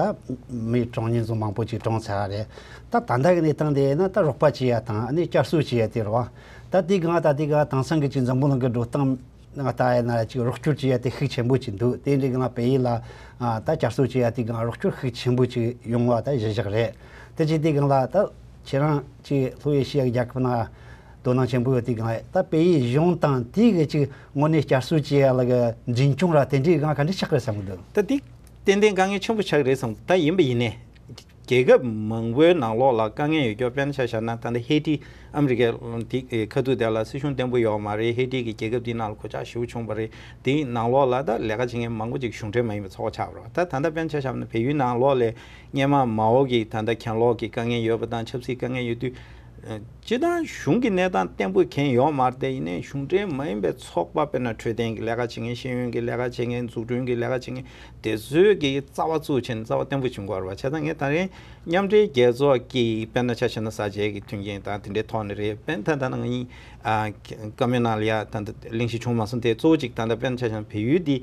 མི་གྲངས་ཉུང་ཙམ་མང་པོ་ཅིག་གྲོངས་ཚར་རེད། ད་ད་ལྟ་གི་གནས་སྟངས་དེ་ཡིན་ན་ད་རོགས་པ་བྱེད་ཡ་དང་ཨ་ནི་བསྐྱར་གསོ་བྱེད་ཡ་དེ་རེད་པ། ད་དེའི་སྒང་ད་དེའི་སྒང་དེང་སང་གི་ཅིག་འཛམ་བུ་གླིང་གི་འགྲོ་སྟངས་ང་ལྟ་ཡ་ན་ཅིག་རོགས་སྐྱོར་བྱེད་ཡ་དེ་ཤུགས་ཆེན་པོ་ཅིག་འདུག་དེ་འདྲའི་སྒང་ལ་བལ་ཡུལ་ལ་ཨ་ད་བསྐྱར་གསོ་བྱེད་ཡ་དེའི་སྒང་རོགས་སྐྱོར་ཤུགས་ཆེན་པོ་ཅིག་ཡོང་བ་ད་གཞི་བཞག་རེད། དེ་བྱེད་དུས་སྒང་ལ་ད་ཁྱེད་རང་ཅིག་ལྷོ་ཨེ་ཤི་ཡ་གི་རྒྱལ་ཁབ་ནང་དོ་སྣང་ཆེན་པོ་ཡོད་དུས་སྒང་ལ་ད་བལ་ཡུལ་གཞུང་དང་དེའི་གི་ཅིག་དངོས་གནས་བསྐྱར་གསོ་བྱེད་ཡ་ལ་གི་འཛིན་སྐྱོང་ར་དེ་འདྲའི་སྒང་ག་འདྲ་ཆགས་རེད་བསམ་གི་འདུག་ད་དེ་ཏན་ཏན་དཀའ་ངལ་ཆེན་པོ་ཆགས་ཀྱི་རེད་བསམ། ད་ཡིན་པ་ཡིན་ནའི་རྒྱལ་ཁབ་མང་པོའི་ནང་ལོགས་ལ་དཀའ་ངལ་ཡོད་སྐྱོ། དཔེར་ན་ཆ་བཞག་ན་ད་ལྟ་ཧེ་ཊི་ཨ་མི་རི་ཀའི་དེ་ཁ་ཐུག་དེ་ལ་སྲིད་གཞུང་བརྟན་པོ་ཡོད་མ་རེད། ཧེ་ཊི་གི་རྒྱལ་ཁབ་དེའི་ནང་ལ་གོད་ཆག་ཞེ་པོ་བྱུང་བ་རེད། དེའི་ནང་ལོགས་ལ་ད་ལས་ཀ་བྱེད་མཁན་མང་པོ་ཅིག་གཞུང་འབྲེལ་མ་ཡིན་པའི་ཚོགས་པ་ཆགས་པ་རེད། ད་ད་ལྟ་དཔེར་ན་ཆ་བཞག་ན་བལ་ཡུལ་ནང་ལོགས་ལ་སྔོན་མ་མའོ་གི་ད་ལྟ་གྱེན་ལོག་གི་དཀའ་ངལ་ཡོད་པ་དང་ཆབ་སྲིད་དཀའ་ངལ་ཡོད་དུས། སྤྱིར་བཏང་གཞུང་གི་གནས་སྟངས་བརྟན་པོ་གང་ཡོད་མ་རེད་དེ། ཡིན་ནའི་གཞུང་འབྲེལ་མ་ཡིན་པའི་ཚོགས་པ་དཔེར་ན་འཕྲོད་བསྟེན་གྱི་ལས་ཀ་བྱེད་མཁན། ཤེས་ཡོན་གྱི་ལས་ཀ་བྱེད་མཁན། འཛུགས་སྐྲུན་གྱི་ལས་ཀ་བྱེད་མཁན་དེ་ཚོས་ཀྱི་རྩ་བ་བཙུགས་བྱས་ནས་རྩ་བ་བརྟན་པོ་བྱུང་དགོས་རེད་པ། བྱས་ཙང་ངས་ད་རིང་མཉམ་འབྲེལ་རྒྱལ་ཚོགས་ཀྱི་དཔེར་ན་ཆ་བཞག་ན་གསར་བརྗེ་གི་མཐུན་རྐྱེན་དང་དེ་འདྲའི་ཐོག་ནས་རེད། དཔེར་ན་ད་ལྟ་ང་གཉིས་ཨ་བཀའ་མོལ་ནང་ལ་ཡ་ད་ལྟ་གླེང་གཞི་བྱུང་མ་སོང་སྟེ། གཙོ་བོ་གཅིག་ད་ལྟ་དཔེར་ན་ཆ་བཞག་ན་བལ་ཡུལ་འདི་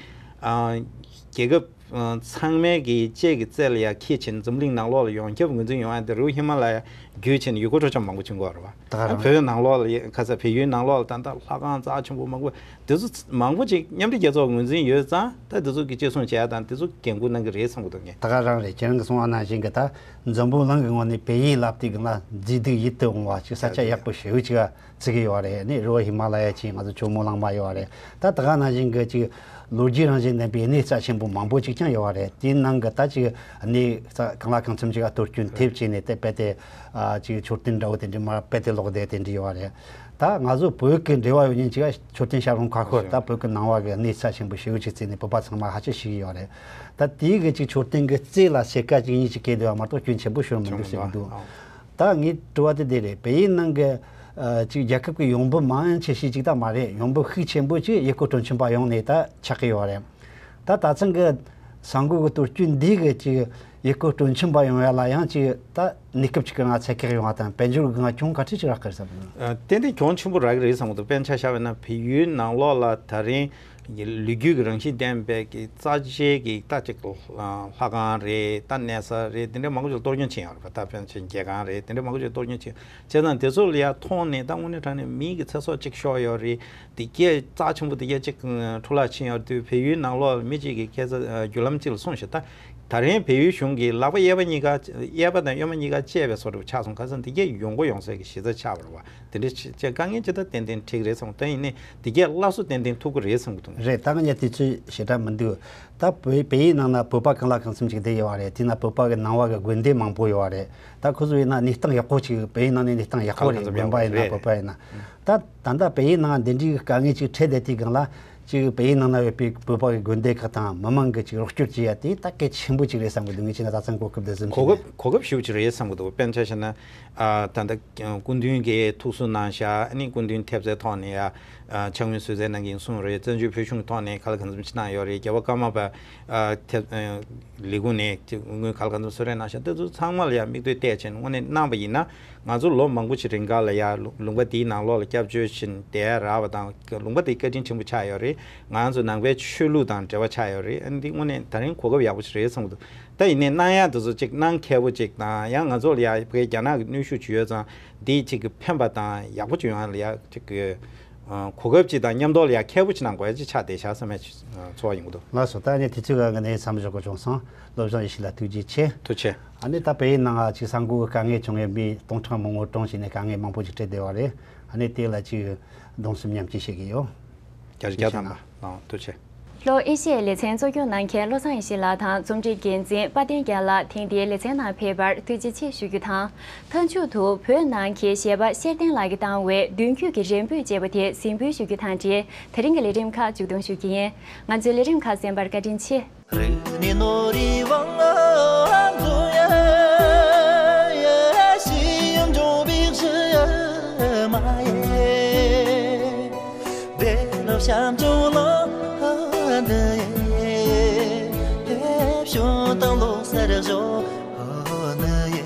ཨ་རྒྱལ་ཁབ་ཚང་མའི་གི་ཅེག་གི་རྩེ་ལ་ཡ་འཁྱེར་བྱས་ནས་འཛམ་གླིང་ནང་ལོགས་ལ་ཡོངས་ཁྱབ་ངོས་འཛིན་ཡོང་ཡ་དེ་རི་བོ་ཧི་མ་ལ་ཡ་བརྒྱུད་བྱས་ནས་ཡུལ་སྐོར་སྤྲོ་འཆམ་མང་པོ་བྱུང་གི་ཡོད་རེད་པ། ད་ག་རང་བོད་ནང་ལོགས་ལ་ཡ་ཁ་ས་བལ་ཡུལ་ནང་ལོགས་ལ་ད་ལྟ་ལྷ་ཁང་རྩ་ཆེན་པོ་མང་པོ་དེ་ཚོ་མང་པོ་ཅིག་མཉམ་འབྲེལ་རྒྱལ་ཚོགས་ངོས་འཛིན་ཡོད་ཙང་ད་དེ་ཚོ་གི་གཅེས་སྲུང་བྱེད་ཡ་དང་དེ་ཚོ་འགན་ཁུར་གནང་གི་རེད་བསམ་གི་འདུག་ངས། ད་ག་རང་རེད། ཁྱེད་རང་གི་གསུང་བ་ནང་བཞིན་གི་ད་འཛམ་བུ་གླིང་གི་ངོས་ནས་བལ་ཡུལ་ལབ་དུས་གི་ལ་མཛེས་སྡུག་ཡིད་དུ་འོང་བ་ཅིག་ས་ཆ་ཡག་པོ་ཞེ་པོ་ཅིག་བརྩི་གི་ཡོད་རེད། ནི་རི་བོ་ཧི་མ་ལ་ཡ་ཅིག་ང་ཚོ་ཇོ་མོ་གླང་མ་ཡོད་རེད། ད་ད་ག་ནང་བཞིན་གི་ཅིག་ལོ་རྒྱུས་རང་བཞིན་ལྡན་པའི་གནས་རྩ་ཆེན་པོ་མང་པོ་ཅིག་ཀྱང་ཡོད་པ་རེད། དེའི་ནང་གི་ད་ཅིག་གནས་ས་གང་ལ་གང་འཚམ་ཅིག་ག་གཏོར་སྐྱོན་ཐེབས་བྱས་ནས་དེ་རྦད་དེ་ཨ་ཅིག་མཆོད་རྟེན་འདྲ་བོ་དེ་འདྲ་མར་རྦད་དེ་ལོག་བསྡད་དེ་འདྲ་ཡོད་པ་རེད། ད་ང་ཚོ་བོད་ཀྱི་འབྲེལ་བ་ཡོད་མཁན་ཅིག་ག་མཆོད་རྟེན་བཤམས་རུང་ཁ་ཤོར། ད་བོད་ཀྱི་ནང་པ་གི་གནས་ས་ཆེན་པོ་ཞེ་པོ་ཅིག་བརྩིས་ནས་བོད་པ་ཚང་མ་ཧ་ཅང་ཤེས་ཀྱི་ཡོད་རེད། ད་དེའི་གི་ཅིག་མཆོད་རྟེན་གྱི་རྩེ་ལ་སེར་ཀ་ཅིག་གཉིས་ཅིག་བཀལ་བསྡད་པ་མ་གཏོགས་སྐྱོན་ཆེན་པོ་ཤོར་མི་འདུག་ཟེར་གྱི་འདུག་ད་ངའི་དྲི་བ་དེ་དེ་རེད། བལ་ཡུལ་ནང་གི་ཨ་ཅིག་རྒྱལ་ཁབ་ཀྱི་ཡོང་འབབ་མང་ཆེ་ཤོས་ཅིག་ད་མ་རེད། ཡོང་འབབ་ཤུགས་ཆེན་པོ་ཅིག་ཡུལ་སྐོར་སྤྲོ་འཆམ་པ་ཡོང་ནས་ད་ཆགས་ཀྱི་ཡོད་རེད། ད་ད་ཐེངས་ཀྱི་གསར་འགོད་ཀྱི་གཏོར་སྐྱོན་འདི་གི་ཅིག་ཡུལ་སྐོར་སྤྲོ་འཆམ་པ་ཡོང་ཡ་ལ་ཡང་ཅིག་ད་གནས་སྐབས་ཅིག་གི་ང་ཚད་བཀག་ཡོང་བ་དང་དཔལ་འབྱོར་གྱི་ང་གྱོང་ག་ཚོད་ཅིག་རག་གི་རེད་བསམ་གྱི་འདུག་ཨ། ཏན་ཏན་གྱོང་ཆེན་པོ་རག་གི་རེད་བསམ་གྱི་འདུག་དཔེར་ན་ཆ་བཞག་པ་ཡིན་ན་བལ་ཡུལ་ནང་ལོགས་ལ་ད་རིང་ལོ་རྒྱུས་ཀྱི་རང་བཞིན་ལྡན་པའི་གི་རྩ་ཆེའི་གི་ད་ཅིག་ལྷ་ཁང་རེད། ད་གནས་ས་རེད། དེ་འདྲ་མང་པོ་ཅིག་གཏོར་སྐྱོན་ཕྱིན་ཡོད་རེད་པ། ད་དཔེར་ན་ཆ་བྱས་མཇལ་ཁང་རེད། དེ་འདྲ་མང་པོ་ཅིག་གཏོར་སྐྱོན་ཕྱིན། བྱས་ཙང་དེ་ཚོ་ལ་ཡ་མཐོང་ནས་ད་དངོས་གནས་དྲང་གནས་མི་གི་ཚེ་སྲོག་ཅིག་ཤོར་ཡོད་རེད། དེ་གས་རྩ་ཆེན་པོ་དེ་གས་ཅིག་འཕྲོ་བརླག་ཕྱིན་ཡོད་དུས་བལ་ཡུལ་ནང་ལོགས་མི་གཅིག་གིས་ཁ་སང་བརྒྱུད་ལམ་གཅིག་ལ་གསུངས་ཤག་ད་ད་རིང་བལ་ཡུལ་གཞུང་གིས་ལག་པ་གཡས་པ་གཉིས་ཀ། གཡས་པ་དང་གཡོན་མ་གཉིས་ཀ་བཅད་པའི་བཟོ་འདྲ་ཆགས་སོང་། ཁ་སང་དེ་གས་ཡོང་སྒོ་ཡོང་སའི་གི་གཞི་རྩ་ཆགས་པ་རེད་པ། དེ་འདྲའི་ཆེ་ཆེ་དཀའ་ངལ་ཅི་ལྟར་ཏན་ཏན་འཕྲད་ཀྱི་རེད་བསམ། ད་ཡིན་ནའི་དེ་གས་སླར་གསོ་ཏན་ཏན་ཐུབ་ཀྱི་རེད་བསམ་གྱི་འདུག་རེད། ད་ང་དེ་ཚོའི་ཞེ་དྲག་མི་འདུག་ད་བལ་བལ་ཡུལ་ནང་ན་བོད་པ་གང་ལ་གང་འཚམ་ཅིག་བསྡད་ཡོད་པ་རེད། དེ་ན་བོད་པ་གི་ནང་པ་གི་དགོན་སྡེ་མང་པོ་ཡོད་པ་རེད། ད་ཁོ་ཚོ་ཡིན་ན་གནས་སྟངས་ཡག་པོ་ཅིག་བལ་ཡུལ་ནང་ནས་གནས་སྟངས་ཡག་པོ་རེད། དགོན་པ་ཡིན་ན་བོད་པ་ཡིན་ན། ད་ད་ལྟ་བལ་ཡུལ་ནང་འདི་འདྲའི་དཀའ་ངལ་ཅིག་འཕྲད་བསྡད་དུས་སྒང་ལ་ཅིག་བལ་ཡུལ་ནང་ན་ཡོད་པའི་བོད་པ་གི་དགོན་སྡེ་ཁག་དང་མི་མང་གི་ཅིག་རོགས་སྐྱོར་བྱེད་ཡ་དེ་ད་གལ་ཆེན་པོ་ཅིག་རེད་བསམ་གི་འདུག་ངས་བྱས་ན་ད་ཐེངས་གོ་སྐབས་འདི་ཟིན་གོ་སྐབས་གོ་སྐབས་ཞེ་པོ་ཅིག་རེད་བསམ་གི་འདུག་དཔེར་ན་ཆ་བཞག་ན། ཨ། ད་ལྟ་སྐུ་མདུན་གྱིས་ཐུགས་གསོ་གནང་ཤག་ཨ་ནི་སྐུ་མདུན་ཐེབས་རྩའི་ཐོག་ནས་ཡ། ཨ། ཕྱག་དངུལ་གསོལ་སྩལ་གནང་གི་ཡིན་གསུངས་རེད། བཙན་བྱོལ་བོད་གཞུང་གི་ཐོག་ནས་ག་ལ་གང་འཚམ་ཅིག་གནང་ཡོད་རེད། རྒྱལ་བ་ཀརྨ་པ། ཨ། ཐེབས། ཨ། ལས་ཁུངས་ནས་དངུལ་ག་ལ་གང་འཚམ་གསོལ་རས་གནང་ཤག་དེ་ཚོ་ཚང་མ་ལ་ཡང་མིག་ལྟོས་བལྟས་བྱས་ནས་དངོས་གནས་གནང་བ་ཡིན་ན། ང་ཚོ་ལོ་མང་པོ་ཞིག་རིང་ག་ལ་ཡ་ལུང་ལུང་པ་དེའི་ནང་ལོགས་ལ་སྐྱབས་བཅོལ་ཕྱིན་བསྡད་རག་པ་དང་། ལུང་པ་དེ་བཀའ་དྲིན་ཆེན་པོ་ཆགས་ཡོད་རེད། ང་ཚོ་ནང་པའི་ཆོས་ལུགས་དང་འབྲེལ་བ་ཆགས་ཡོད་རེད། ཨ་ནི་འདི་དངོས་གནས་ད་རིང་གོ་སྐབས་ཡག་པོ་ཞིག་རེད་བསམ་གྱི་འདུག་ད་ཡིན་ནའི་གནང་ཡག་དེ་ཚོ་ཅིག་གནང་མཁས་པོ་ཅིག་དང་། ཡང་ང་ཚོ་ལ་ཡ་ཕ་གི་རྒྱ་ནག་གི་གནོན་ཤུགས་ཅིག་ཡོད་ཙང་འདི་ཅིག་གི་ཕན་པ་དང་ཡག་པོ་ཅིག་ཡོང་ཡ་ལ་ཡ་ཅིག་གི་གོ་སྐབས་ཅིག་དང་མཉམ་དུ་ལ་ཡ་མཁས་པོ་ཅིག་གནང་དགོས་ཡ་ཅིག་ཆགས་བསྡད་ཤག་བསམ་ཡ་ཅིག་ཚོར་བ་ཡོང་གི་འདུག་ལགས་སོ། ད་ནི་དུས་ཚོད་གང་གི་ནས་མཚམས་འཇོག་དགོས་བྱུང་སོང་། བློ་བཟང་ཡེ་ཤེས་ལགས་ཐུགས་རྗེ་ཆེ། ཐུགས་རྗེ་ཆེ། ཨ་ནི་ད་བལ་ཡུལ་ནང་ཅིག་གསར་འགོད་ཀྱི་དཀའ་ངལ་བྱུང་ཡོད་མི་སྟོང་ཕྲག་མང་པོ་གྲོངས་བྱས་ནས་དཀའ་ངལ་མང་པོ་ཅིག་འཕྲད་བསྡད་པ་རེད། ཨ་ནི་དེ་ལ་ཅིག་གདུང་སེམས་མཉམ་སྐྱེད་བྱེད་ཀྱི་ཡོད། བརྒྱ་ཆ་བརྒྱ་ཐམ་པ་ལགས་ཐུགས་རྗེ་ཆེ། ལྷོ་ཨེ་ཤི་ཡའི་ལེ་ཚན་གཙོ་སྐྱོང་གནང་མཁན་བློ་བཟང་ཡེ་ཤེས་ལགས་དང་རྩོམ་སྒྲིག་འགན་འཛིན་དཔལ་ལྡན་རྒྱལ་ལགས་ཐེངས་འདིའི་ལེ་ཚན་ནང་ཕེབས་པར་ཐུགས་རྗེ་ཆེ་ཞུ་རྒྱུ་དང་། མཐའ་མཇུག་ཏུ་བོད་ནང་གི་གཞས་པ་ཤེར་ལྡན་ལགས་ཀྱིས་བཏང་བའི་མདུན་སྐྱོད་ཀྱི་རེ་འབོད་ཅེས་པ་དེ་གཟིགས་འབུལ་ཞུ་རྒྱུ་དང་འབྲེལ་དེ་རིང་གི་ལས་རིམ་ཁག་མཇུག་སྡོམ་ཞུ་རྒྱུ་ཡིན། ང་ཚོའི་ལས་རིམ་ཁག་གསན་པར་བཀའ་དྲིན་ཆེ། རིག་གནས་ནོར་བུའི་དབང་ལ་འཛུལ་ཡ། ཤེས་ཡོན་སྦྱོང་བའི་གཞི་མ་ཡེ། བདེ་སློབ་བྱམས་སྐྱོང་ལ་འདི་ཡེ། ཕྱོགས་དང་ལོག་སར་བཞོ་ནི་ཡེ།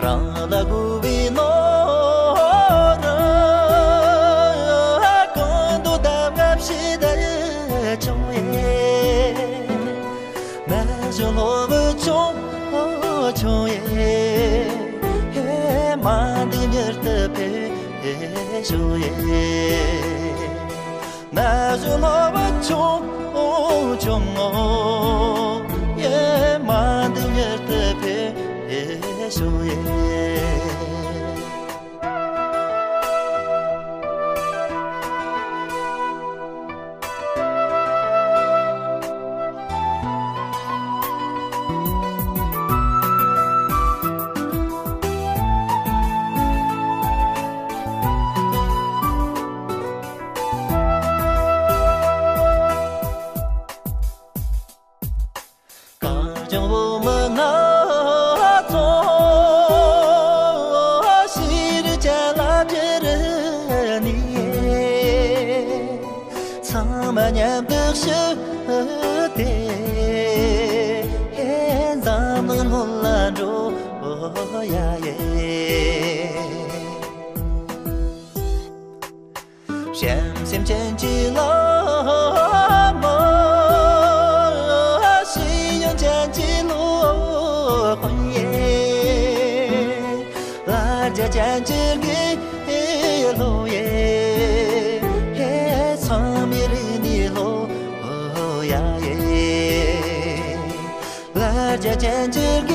རང་ལ་དགོས་པའི་ནོར་གང་དུ་བདག་ག་ཕྱི་དར་ཆུང་ཡེ། ན་གཞོན་སློབ་བུ་ཆུང་ཆུང་ཡེ། མ་འདི་མྱུར་དུ་ཕེབས་ཤོག་ཡེ། ན་གཞོན་སློབ་བུ་ཆུང་ཆུང་ངོ་། ཡེ་མ་འདི་མྱུར་དུ་ཕེབས་ཤོག་ཡེ། གངས་ལྗོངས་བོད་མི་ང་ཚོ་ཤེས་རིག་ཅན་ལ་བྲེལ་ནས། ཚང་མ་མཉམ་དུ་ཞུགས་ཏེ། འཛམ་གླིང་སྔོན་ལ་འགྲོ་ཡ་ཡེ། བྱམས་སེམས་ཅན་གྱི་བླ་མ། ཤེས་ཡོན་ཅན་གྱི་སློབ་དཔོན་ཡེ། ལ་རྒྱ་ཅན་གྱི་དགེ་སློབ་ཡེ། ཚང་མའི་རིག་གནས་སློབ་ཡ་ཡེ། ལ་རྒྱ་ཅན་གྱི་དགེ་